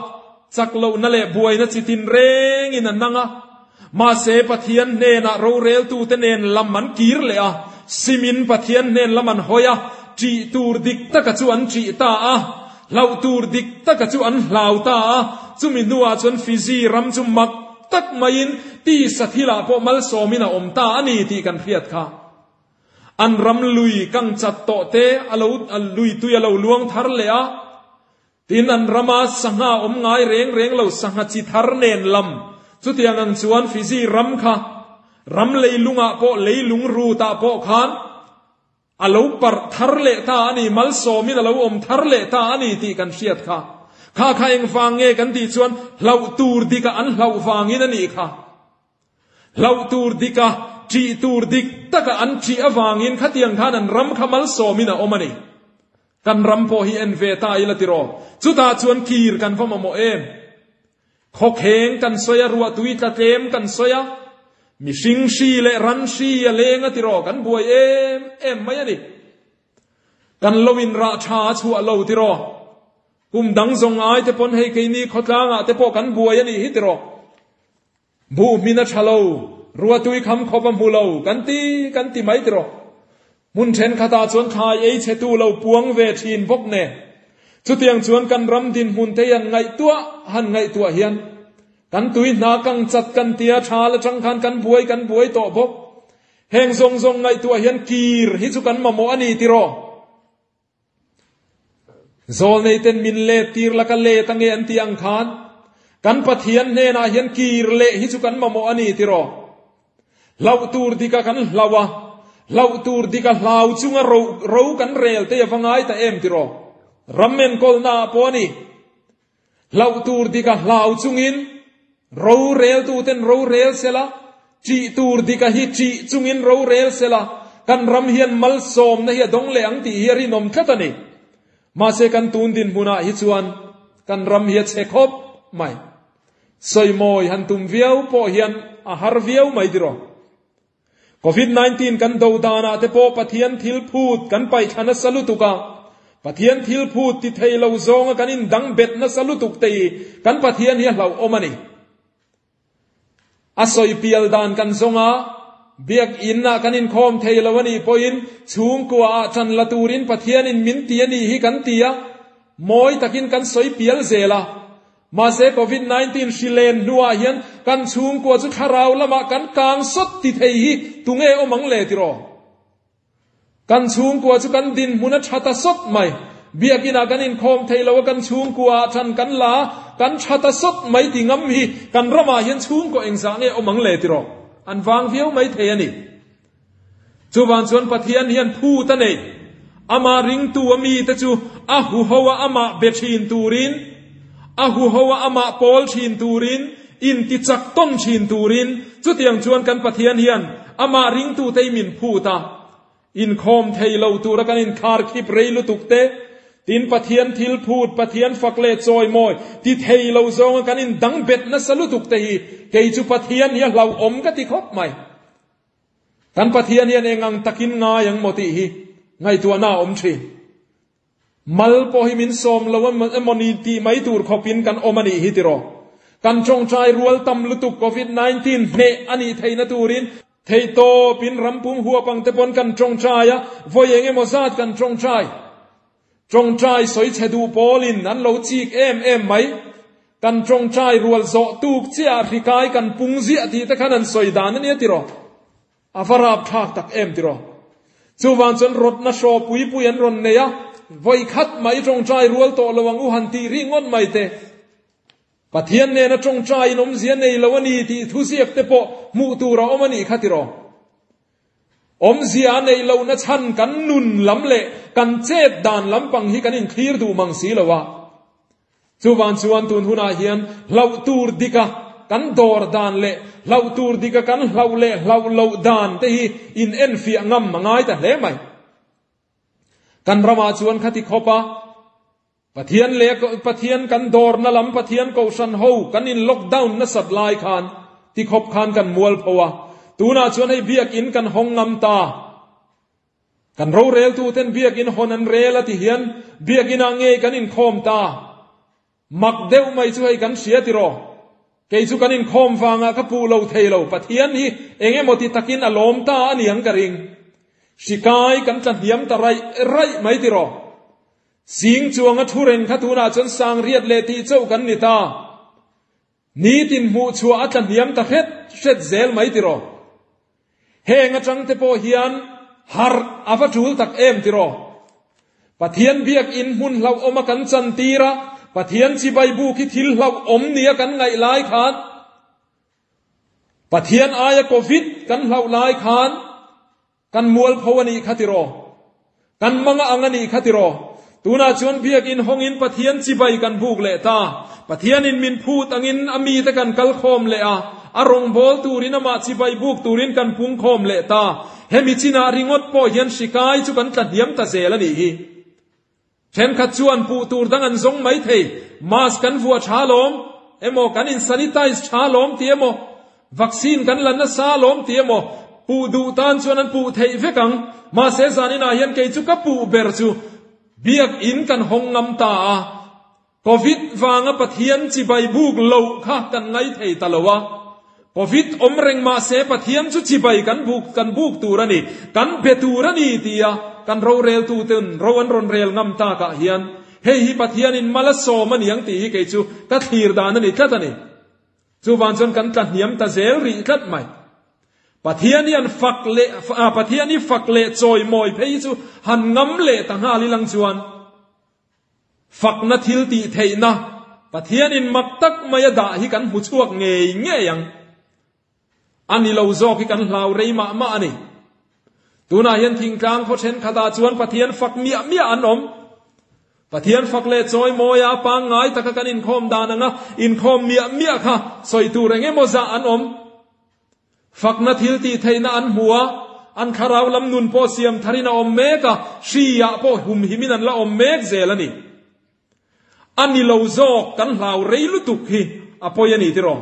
chak lohna leh buaina chi tin rengin an nang a. Mahse Pathian hnenah roreltute nen lam an kir leh a, simin Pathian hnen lam an hawi a, ṭih tur dik taka chu an ṭih ta a, hlauh tur dik taka chu an hlau ta a, chumi hnuah chuan Fiji ram chu mak tak maiin tisa thilah pawh malsawmin a awm ta a ni tih kan hriat kha. An ram lui kang chat tawh te a lo lui tui a lo luang thar leh a, Tin, an rama sangha awm ngai reng reng lo sangha chi thar nen lam chutiang ang chuan Fiji ram kha ram leilungah pawh leilung rutah pawh khan a lo parh thar leh ta a ni, malsawmin a lo awm thar leh ta a ni tih kan hriat kha. Kha kha engvang nge kan tih chuan hlauh tur dikah an hlauh vangin a nih kha. Hlauh tur dika, ṭih tur dik taka an ṭih avangin khatiang khan an ram kha malsawmin a awm a ni. Kan ram pawh hi en ve ta ila tiraw? Chutah chuan kir kan va mamawh em? Khawkheng kan sawi a, ruahtui tla tlem kan sawi a, mihring hri leh ran hri a leng a tiraw? Kan buai em em mai a ni. Kan lo inrah tha a chhuah lo tiraw? Kum dang zawng ai te pawn hei keini khawtlangah te pawh kan buai a nih hi tiraw? Buh hmin a tha lo, ruatui kham khawp a hmu lo, kan ti kan ti mai tiraw. Hmun thenkhatah chuan thlai ei chhetu lo puang ve thin bawk nen. Chutiang chuan kan ram dinhmun te hian ngaihtuah han ngaihtuah hian kan tui hna kang chat kan tia tha la tang khan kan buai kan buai tawh bawk. Heng zawng zawng ngaihtuah hian kir hi chu kan mamawh a ni tiraw. Zawlneiten min let tir la ka let ange an tih ang khan kan Pathian hnenah hian kir leh hi chu kan mamawh a ni tiraw. Hlauh tur dika kan hlau a, hlauh tur dika hlau chunga ro, ro kan rel te a va ngai ta em tiraw. Ram enkawlna ah pawh a ni. Hlauh tur dika hlau chungin roreltuten rorel sela, ṭih tur dika hi ṭih chungin rorel sela, kan ram hian malsawmna hi a dawng leh ang tih hi a rinawm tlat a ni. Mahse kan tun dinhmunah hi chuan kan ram hi a chhe khawp mai. Sawimawi han tum viau pawh hian a har viau mai tiraw. Covid 19 kan do danah te pawh Pathian thil phut kan paihthla nasa lutuk a, Pathian thil phut ti thei lo zawnga kan indang bet nasa lutuk te hi kan Pathian hi a hlauhawm a ni. A sawi pial dan kan zawng a, Biakinn ah kan inkhawm thei lo a nih pawhin chhungkua ah ṭan la turin Pathianin min ti a nih hi kan ti a, mawi takin kan sawi pial zel a. Mahse Covid 19 hri len hnuah hian kan chhungkua chu thlarau lamah kan kang sawt ti thei hi tunge awm ang le tiraw? Kan chhungkua chu kan dinhmun a tha ta sawt mai. Biakinah kan inkhawm thei lo a, kan chhungkua ah than kan la a, kan tha ta sawt mai ti ngam hi kan ramah hian chhungkaw engzah nge awm ang le tiraw? An vang viau mai thei a ni. Chuvang chuan Pathian hian phut a nei. Amah ringtu a mite chu a huho a amah be thin turin, a huho a amah pawl thin turin, intichak tawn thin turin, chutiang chuan kan Pathian hian amah ringtute hi min phut a. Inkhawm thei lo tura kan inkhar khip rei lutuk te, tin Pathian thil phut, Pathian fak leh chawimawi ti thei lo zawnga kan indang bet nasa lutuk te hi kei chu Pathian hi a hlauhawm ka ti khawp mai. Kan Pathian hian eng ang takin ngai ang maw tih hi ngaihtuahna a awm thin. Mal pawh hi min sawm lo emaw ni tih mai tur khawpin kan awm a nih hi tiraw. Kan tawngtai rual tam lutuk Covid 19 hneh a nih theihna turin theihtawpin rampum huap ang te pawn kan tawngtai a, vawi eng emaw zat kan tawngtai. Tawngtai sawi chhe duh pawlin an lo chik em em mai. Kan tawngtai rual zawh tuk chiah hri kai kan pung ziah tih te khan an sawi dan a nia tiraw. A va rap thlak tak em tiraw. Chuvang chuan rawtna hraw pui pui an rawn nei a, vawi khat mai tawngtai rual tawh lo ang u han tih rih ngawt mai te. Pathian nena tawngtaiin awmzia nei lo a ni tih thuziak te pawh hmuh tur a awm a nih kha tiraw. Awmzia a neih lohna chhan kan nun lam leh kan chet dan lampang hi kan inthlir duh mang si lo a. Chuvang chuan tun hunah hian hlauh tur dika kan dawr dan leh hlauh tur dika kan hlauh leh hlauh loh dan te hi in enfiah ngam a ngai ta hle mai. Kan ramah chuan khati khawp a Pathian leh Pathian kan dawrna lam Pathian kohhran ho kan in lockdown nasat lai khan ti khawp khan kan mual pho a. Tunah chuan hei biakinn kan hawng ngam ta. Kan roreltu ten biakinn hawn an rel a ti hian biakinn ah ngei kan inkhawm ta. Mak deuh mai chu hei kan hria tiraw. Kei chu kan inkhawm vangah ka puh lo thei lo, Pathian hi eng emaw ti takin a lawm ta a niang ka ring. Hri kai kan tla hniam ta raih raih mai tiraw. Sing chuanga thu reng kha tunah chuan sang riat leh tih chauh kan ni ta. Nitin hmuh chhuah a tla hniam ta hret hret zel mai tiraw. Heng atang te pawh hian harh a va tul tak em tiraw. Pathian biakinn hmun hlauhawm a kan chan tir a, Pathian chibai buk hi thil hlauhawm nia kan ngaih lai khan, Pathian aia Covid kan hlauh lai khan, Kan mualpho a nih kha tiraw? Kan manga ang a nih kha tiraw? Tunah chuan biakinn hawngin Pathian chibai kan buk leh ta. Pathianin min phut angin a mite kan kal khawm leh a, a rawngbâwl turin amah chibai buk turin kan pung khawm leh ta. Hemi chinah ringawt pawh hian hri kai chu kan tla hniam ta zel a nih hi. Thenkhat chuan puh tur dang an zawng mai thei, mask kan vuah tha lawm emaw, kan in sanitize tha lawm ti emaw, vaccine kan la nasa lawm ti emaw, puh duh tan chuan an puh theih vek ang. Mahse zaninah hian kei chu ka puh ber chu Biakinn kan hawng ngam ta a, Covid vanga Pathian chibai buk loh kha kan ngai thei ta lo a. Covid awm reng mahse Pathian chu chibai kan buk kan buk tur a ni, kan be tur a ni tia kan roreltuten ro an rawn rel ngam takah hian hei hi Pathianin mal a sawm a niang tih hi kei chu ka thlir dan a ni tlat a ni. Chuvang chuan kan tla hniam ta zel rih tlat mai. Pathian hi an fak leh Pathian hi fak leh chawimawi phei chu han ngam leh ta nghal ilang chuan Fakna thil tih theihna Pathianin mak tak mai a dah hi kan hmu chhuak ngei ngei ang. A ni lo zawk hi kan hlau rei mah mah a ni. Tunah hian thingtlang khaw thenkhatah chuan Pathian fak miah miah an awm. Pathian fak leh chawi mawia a pangngai taka kan inkhawm dan anga inkhawm miah miah kha sawi tur eng emaw zah an awm. Fakna thil tih theihna an hmu a, an thlarau lam nun pawh siam tharin a awm mek a, hri ah pawh humhimin an la awm mek zel a ni. A ni lo zawk kan hlau rei lutuk hi a pawi a ni tiraw?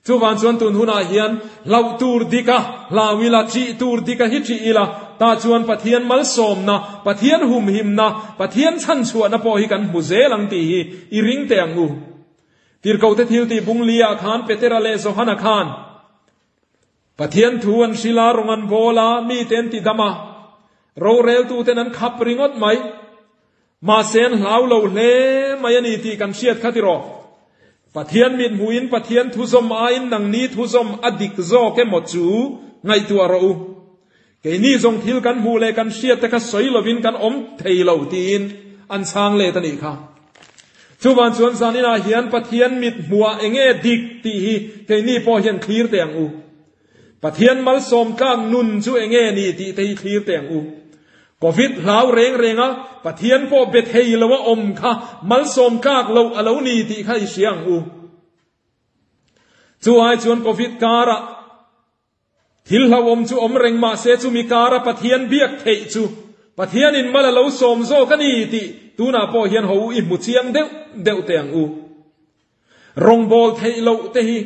Chuvang chuan tun hunah hian hlauh tur dik a hlau ila, ṭih tur dik a hi ṭih ila, tah chuan Pathian malsawmna, Pathian humhimna, Pathian chhanchhuahna pawh hi kan hmu zel ang tih hi i ring teh ang u. Tirhkohte thiltih bungli-ah khan Petera leh Johana khan Pathian thu an hrilh a, rawng an bawl a, mite an ti dam a, roreltuten an khap ringawt mai. Mahse an hlau lo hle mai a ni tih kan hriat kha tiraw? Pathian mithmuhin Pathian thuzawm aiin nangni thuzawm a dik zawk emaw chu ngaihtuah rawh u. Keini zawng thil kan hmuh leh kan hriat te kha sawi lovin kan awm thei lo tiin an chhang let a nih kha. Chuvang chuan zaninah hian Pathian mit hmuhah enge dik tih hi keini pawh hian thlir teh ang u. Pathian malsawm tlak nun chu enge ni tih te hi thlir teh ang u. Covid hlau reng renga Pathian pawh be thei loa awm kha malsawm tlak loh a lo ni tih kha i hria ang u. Chu ai chuan Covid karah Thil hlauhawm chu awm reng mah se chumi kara Pathian biak theih chu Pathianin mal a lo sawm zawk a ni tih tunah pawh hian ho u i hmu chiang deuh deuh teh ang u. Rawngbâwl theih loh te hi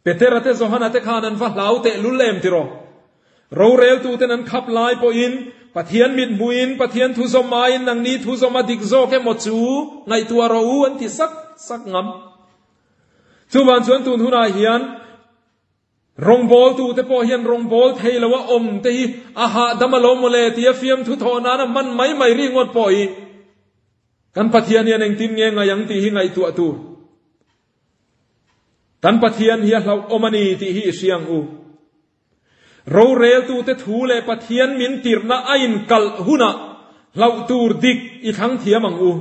Petera te Johana te khan an va hlau teh lul em tiraw? Roreltuten an khap lai pawhin Pathian mithmuhin Pathian thuzawm aiin nangni thuzawm a dik zawk emaw chu ngaihtuah rawh u an ti sak sak ngam. Chuvang chuan tun hunah hian rawngbawltute pawh hian rawngbâwl thei loa awm te hi a hahdam a lo maw le tia fiamthu thawh nana hman mai mai ringawt pawh hi kan Pathian hian engtin nge ngaih ang tih hi ngaihtuah tur. Kan Pathian hi a hlauhawm a ni tih hi i hria ang u. Roreltute thu leh Pathian min tirhna a inkalh hunah hlauh tur dik i thlang thiam ang u.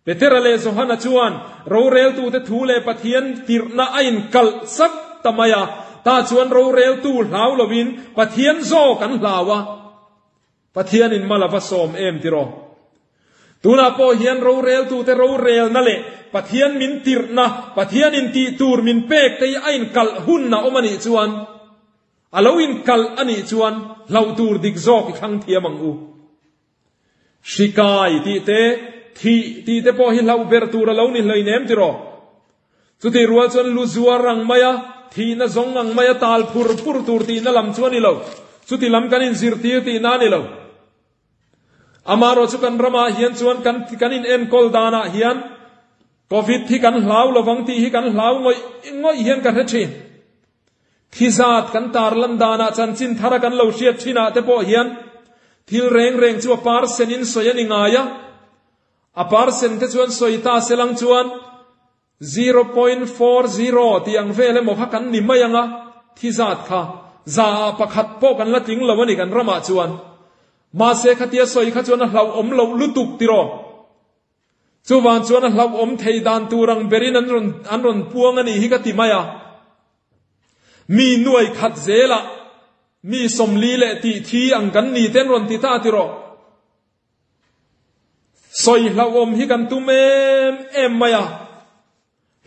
Petera leh Johana chuan roreltute thu leh Pathian tirhna a inkalh sak ta mai a, tah chuan roreltu hlau lovin Pathian zawk an hlau a. Pathianin mal a va sawm em tiraw? Tunah pawh hian roreltute rorelna leh Pathian min tirhna, Pathianin tih tur min pek te hi a inkalh hun a awm a nih chuan, a lo inkalh a nih chuan hlauh tur dik zawk i thlang thiam ang u. Hri kai tih te, thih tih te pawh hi hlauh ber tur a lo ni hleinem tiraw? Chutih rual chuan lu zuar ang maia thihna zawng ang maia tal phur phur tur tihna lam chu a ni lo. Chuti lam kan inzirtir tihna a ni lo. Amaherawh chu kan ramah hian chuan kan kan inenkawl danah hian Covid hi kan hlau lovang tih hi kan hlau ngawih ngawih hian ka hre thin. Thi zat kan tarlan danah chanchin thara kan lo hriat thinah te pawh hian thil reng reng chu a parsen in sawi a ni ngai a. A parsen te chuan sawi ta selang chuan 0.40 tih ang vel emaw kha kan ni mai ang a, thi zat kha za ah pakhat pawh kan la tling lo a ni kan ramah chuan. Mahse khatia sawi kha chuan a hlauhawm loh lutuk tiraw. Chuvang chuan a hlauhawm thei dan tur ang berin an rawn an rawn puang a nih hi ka ti mai a. Mi nuai khat zelah mi 40 leh tih thi ang kan ni te an rawn ti ta tiraw. Sawi hlauhawm hi kan tum em em mai a,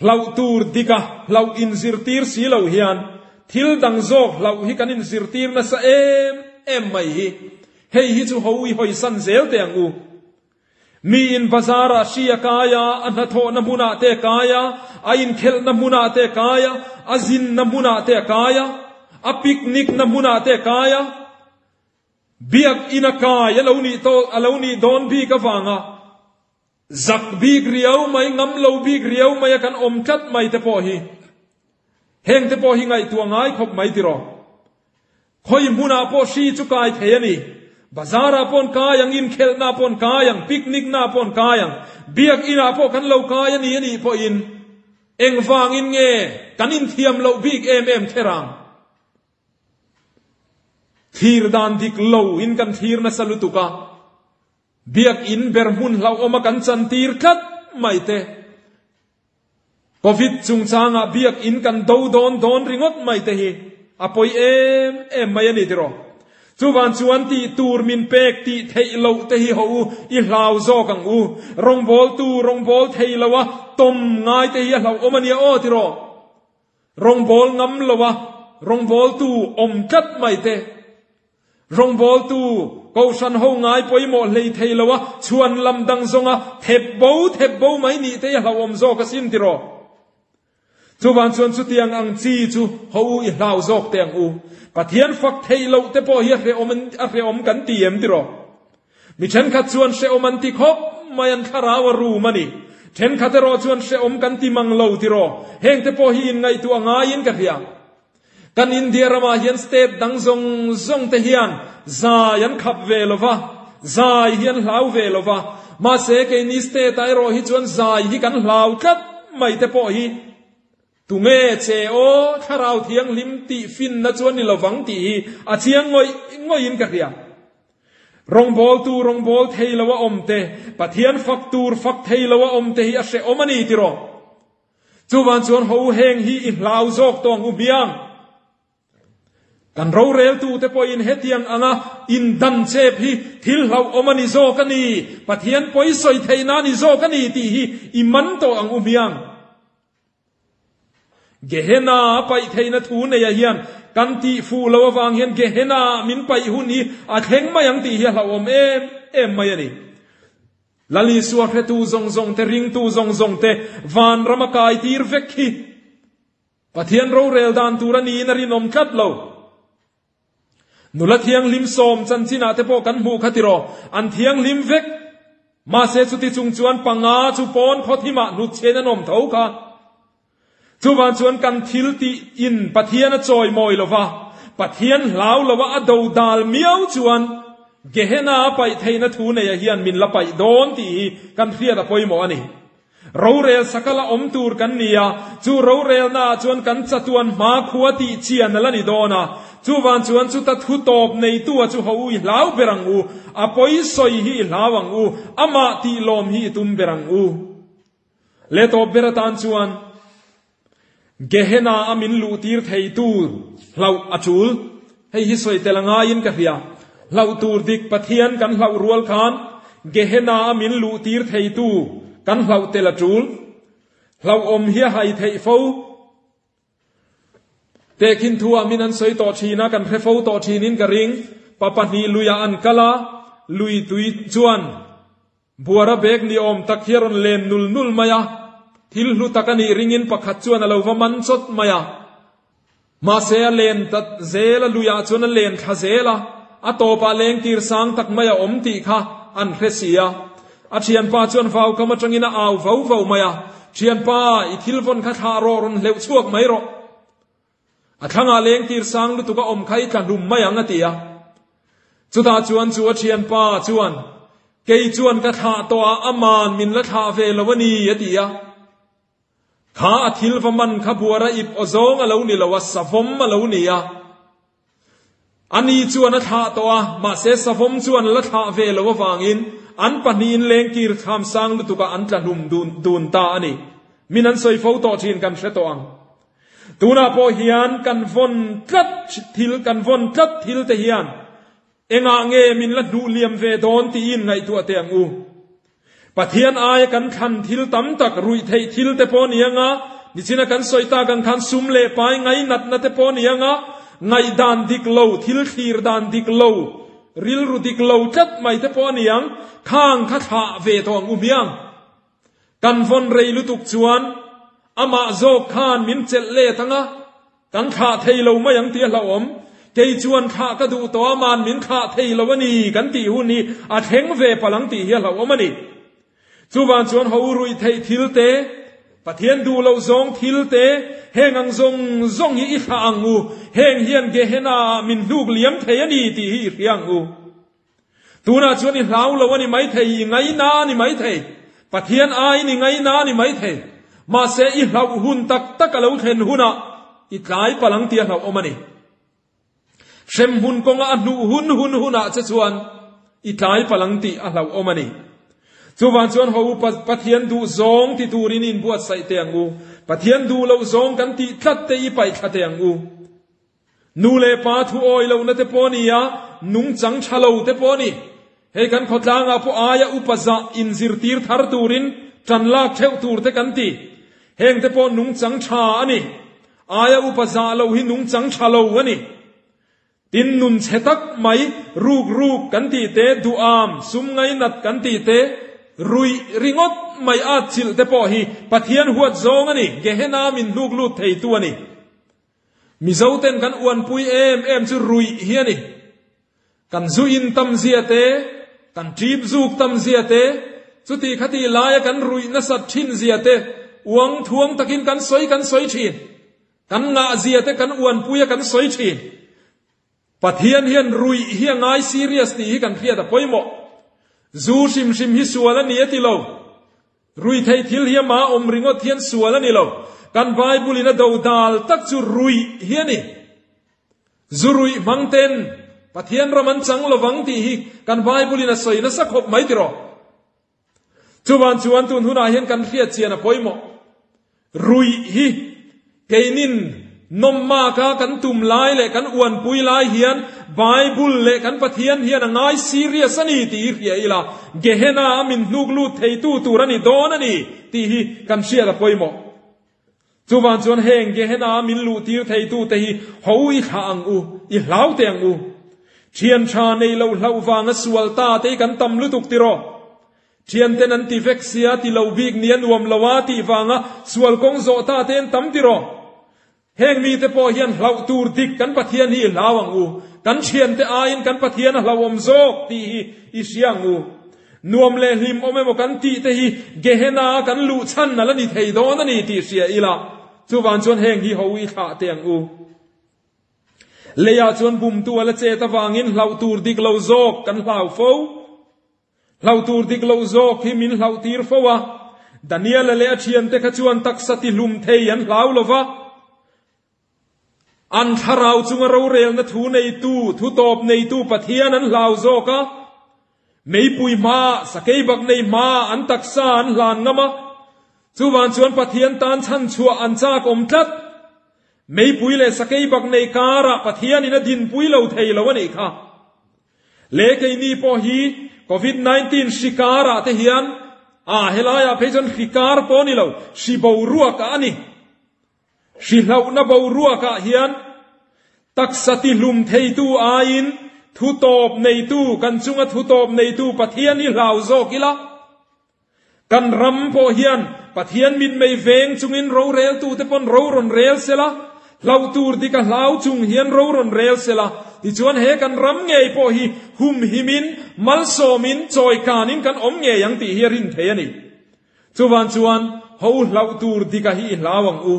hlauh tur dika hlauh inzirtir si lo hian thil dang zawk hlauh hi kan inzirtir nasa em em mai hi. Hei hi chu ho i hawisan zel teh ang u. Miin bazar-ah hri a kai a, a hnathawhna hmunah te a kai a, a inkhelhna hmunah te a kai a, a zinna hmunah te a kai a, a picnic-na hmunah te a kai a, Biakinn a kai a lo nih tawh a lo nih dawn bik avanga zak bik riau mai, ngam lo bik riau mai a kan awm tlat mai te pawh hi heng te pawh hi ngaihtuah ngai khawp mai tiraw. Khawi hmunah pawh hri chu kai thei a ni. Bazar ah paw'n kai ang, inkhelhna paw'n kai ang, picnic na paw'n kai ang, biakinn ah pawh kan lo kai a ni a nih pawhin engvangin nge kan inthiam loh bik em em kher ang? Thlir dan dik lo in kan thlir nasa lutuk a, Biakinn ber hmun hlauhawm a kan chantir tlat mai te. Covid chungchangah Biakinn kan do dawn dawn ringawt mai te hi a pawi em em mai a ni tiraw? Chuvan chuan tih tur min pek tih theih loh te hi hawh u, i hlau zawk ang u. Rawngbawltu rawngbawl thei lo a tawm ngai te hi a hlauhawm a nia aw tiraw? Rawngbâwl ngam loa rawngbâwltu awm tlat mai te, rawngbâwltu kohhran ho ngai pawimawh hlei thei loa chhuan lam dang zawnga thep bo thep bo mai nih te hi a hlauhawm zawk asin tiraw? Chuvang chuan chutiang ang chi chu ho u i hlau zawk teh ang u. Pathian fak theih loh te pawh hi a hrehawm a hrehawm kan ti em tiraw? Mi thenkhat chuan hrehawm an ti khawp mai, an thlarau a rum a ni. Thenkhat erawh chuan hrehawm kan ti mang lo tiraw? Hengte pawh hi inngaihtuah ngaiin ka hria. Kan India ramah hian state dang zawng zawng te hian zai an khap ve lo va, zai hi an hlau ve lo va. Mahse keini state ah erawh hi chuan zai hi kan hlau tlat mai te pawh hi Tunge che aw Thlarau Thianghlim tih finna chu a ni lovang tih hi a chiang ngawih ngawihin ka hria. Rawngbawltu rawngbâwl thei lo a awm te, Pathian fak tur fak thei lo a awm te hi a hrehawm a ni tiraw? Chuvang chuan ho heng hi i hlau zawk tawh ang u hmiang. Kan roreltute pawhin hetiang anga indan chep hi thil hlauhawm a ni zawk a ni, Pathian pawi sawi theihna a ni zawk a ni tih hi i man tawh ang u hmiang. Gehenna a paih theihna thu neia hian kan tih fuh loh avang hian Gehenna ah min paih hun hi a thleng mai ang tih hi a hlauhawm em em mai a ni. Lal Isua hretu zawng zawng te, ringtu zawng zawng te vanram a kai tir vek hi Pathian rorel dan tur a niin a rinawm tlat lo. Nula thianghlim sawm chanchinah te pawh kan hmuh kha tiraw, an thianghlim vek. Mahse chuti chung chuan panga chu pawn khaw thimah hnutchhen an awm tho kha. Chuvang chuan kan thil tih in Pathian a chawi mawi lova, Pathian hlau lova a do dal miau chuan Gehenna a paih theihna thu neia hian min la paih dawn tih hi kan hriat a pawimawh a ni. Rorel saka la awm tur kan ni a, chu rorelnaah chuan kan chatuan hmakhua tih chian a la ni dawn a. Chuvang chuan chuta thu tawp neitua chu ho u i hlau ber ang u, a pawi sawi hi i hlau ang u, amah tih lawm hi i tum ber ang u. Le tawp ber atan chuan Gehenna a min luh tir thei tu hlauh a tul. Hei hi sawi tel a ngaiin ka hria. Hlauh tur dik Pathian kan hlauh rual khan Gehenna a min luh tir thei tu kan hlauh tel a tul. Hlauhawm hi a hai theih fo. Tehkhin thu ah min an sawi tawh thin a, kan hre fo tawh thin in ka ring. Pa pahnih lui ah an kal a, lui tui chuan Buara bag ni awm tak hi a rawn len nul nul mai a, thil hlu tak a nih ringin pakhat chuan a lo va man chawt mai a. Mahse a len ta zel a, luiah chuan a len thla zel a, a tawpah lengtir sang tak mai a awm tih kha an hre si a. A thianpa chuan vaukam atangin a au vau vau mai a, Thianpa, i thil vawn kha thlah rawh, rawn hleuh chhuak mai rawh. A thlangah lengtir sang lutuk a awm kha i tla hlum mai ang a ti a. Chutah chuan chu a thianpa chuan, Kei chuan ka thlah tawh a, aman min la thlah ve lo a ni a ti a. Kha a thil va man kha buara ip aw zawng a lo ni lo a, savawm a lo ni a. Ani chuan a thlah tawh a, mahse savawm chuan la thlah ve lo avangin an pahnihin lengkir thlam sang lutukah an tla hlum dun ta a ni. Min an sawi fo tawh thin kan hre tawh ang. Tunah pawh hian kan vawn tlat thil kan vawn tlat thil te hian engah nge min la hnuh liam ve dawn tiin ngaihtuah teh ang u. Pathian aia kan thlan thil tam tak ruih theih thil te pawh ni anga, nichina kan sawi tak ang khan sum leh pai ngainatna te pawh ni anga, ngaihdan dik lo, thil thlir dan dik lo, rilru dik lo tlat mai te pawh a ni ang, khang kha thlah ve tawh ang u hmiang. Kan vawn rei lutuk chuan amah zawk khan min chelh let anga, kan thlah thei lo mai ang tih a hlauhawm. Kei chuan thlah ka duh tawh aman min thlah thei lo a ni kan tih hun hi a thleng ve palh ang tih hi a hlauhawm a ni. Chuvang chuan ho ruih theih thil te, Pathian duh loh zawng thil te, heng ang zawng zawng hi i thlah ang u, heng hian Gehenna ah min hnuk liam thei a ni tih hi i hria ang u. Tunah chuan i hlau lo a ni maithei, i ngaina a ni maithei, Pathian aiin i ngaina a ni maithei. Mahse i hlauh hun tak tak a lo thlen hunah i tlai palh ang tih a hlauhawm a ni. Hremhmun kawnga a hnuh hun hun hunah che chuan i tlai palh ang tih a hlauhawm a ni. Chuvang chuan ho u Pathian duh zawng ti turin i inbuatsaih teh ang u. Pathian duh loh zawng kan tih tlat te i paih thla teh ang u. Nu leh pa thu awi lohna te pawh a ni a, nungchang tha lo te pawh a ni. Hei kan khawtlangah pawh aia upa zah inzirtir thar turin tan lak theuh tur te kan ti. Heng te pawh nungchang tha a ni. Aia upa zah lo hi nungchang tha lo a ni. Tin nun chhe tak mai ruk ruk kan tih te, duham, sum ngainat kan tih te, ruih ringawt mai at chilh te pawh hi Pathian huat zawng a ni, Gehenna min hnuk lut theitu a ni. Mizoten kan uanpui em em chu ruih hi a ni. Kan zu in tam zia te, kan ṭip zuk tam zia te, chuti khati laia kan ruih nasat ṭhin zia te uang thuang takin kan sawi kan sawi ṭhin. Kan ngah zia te kan uanpui a kan sawi ṭhin. Pathian hian ruih hi a ngai serious tih hi kan hriat a pawimawh. Zu hrim hrim hi sual a ni a ti lo. Ruihtheih thil hi ama awm ringawt hian sual a ni lo. Kan Bible in a do dal tak chu ruih hi a ni. Zu ruih hmang ten Pathian ram an chang lovang tih hi kan Bible in a sawi nasa khawp mai tiraw. Chuvan chuan tun hunah hian kan hriat chian a pawimawh. Ruih hi keinin nawmmak a kan tum lai leh kan uanpui lai hian Bible leh kan Pathian hian a ngai serious a ni tih hi hria ila, Gehenna a min hnuk lut theitu tur a ni dawn a ni tih hi kan hriat a pawimawh. Chuvan chuan heng Gehenna a min luhtir theitute hi ho i thlah ang u, i hlau teh ang u. Thian tha nei lo hlauh vanga sual ta te hi kan tam lutuk tiraw? Thianten an ti vek sia ti lo bik ni a nuam lo a tih vanga sual kawng zawh ta te an tam tiraw? Heng mite pawh hian hlauh tur dik kan Pathian hi i hlau ang u, kan thiante aiin kan Pathian a hlauhawm zawk tih hi i hria ang u. Nuam leh hlim awm emaw kan tih te hi Gehenna a kan luh chhan a la ni thei dawn a ni tih hria ila, chuvang chuan heng hi ho i thlah teh ang u. Leiah chuan bumtu a la chet avangin hlauh tur dik lo zawk kan hlau fo. Hlauh tur dik loh zawk hi min hlauh tir fo a, Daniela leh a thiante kha chuan taksa tihlum thei an hlau lo va, an thlarau chunga rorelna thu neitu, thu tawp neitu Pathian an hlau zawk a, meipui hma, sakei bak nei hma an taksa an hlan ngam a, chuvang chuan Pathian tan chhanchhuah an chak awm tlat. Meipui leh sakei bak nei karah Pathianin a dinpui lo thei lo a nih kha. Le keini pawh hi Covid 19 hri karah te hian a helaiah phei chuan hri kar pawh ni lo, hri boruakah a ni. Hri hlauhna boruakah hian taksa tihlum theitu aiin thu tawp neitu, kan chunga thu tawp neitu Pathian hi hlau zawk ila. Kan ram pawh hian Pathian mitmei veng chungin roreltute pawn ro rawn rel sela, hlauh tur dik a hlau chung hian ro rawn rel sela, tichuan he kan ram ngei pawh hi humhimin, malsawmin, chawikanin kan awm ngei ang tih hi a rin thei a ni. Chuvan chuan ho hlauh tur dika hi i hlau ang u.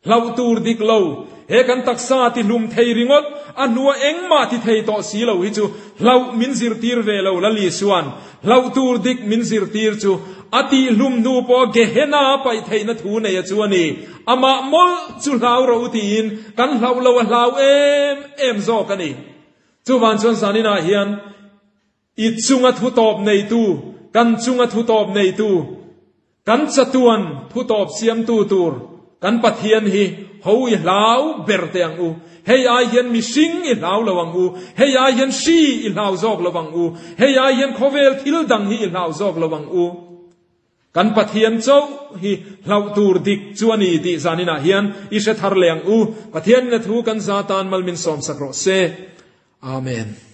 Hlauh tur dik lo, he kan taksa ti hlum thei ringawt, a hnua engmah ti thei tawh si lo hi chu hlauh min zirtir ve lo Lal Isua'n hlauh tur dik min zirtir chu a tih hlum hnu pawh Gehenna a paih theihna thu nei a chu a ni. Amah mawlh chu hlau rawh u tiin kan hlauh lo a hlau em em zawk a ni. Chuvan chuan zaninah hian I chunga thu tawp neitu, kan chunga thu tawp neitu, kan chatuan thu tawp siamtu tur kan Pathian hi ho i hlau ber teh ang u. Hei ai hian mihring i hlau lo ang u. Hei ai hian hri i hlau zawk lo ang u. Hei ai hian khawvel thil dang hi i hlau zawk lo ang u. Kan Pathian chauh hi hlauh tur dik chu a ni tih zaninah hian i hre thar leh ang u. Pathianin a thu kan za tan mal min sawmsak rawh se. Amen.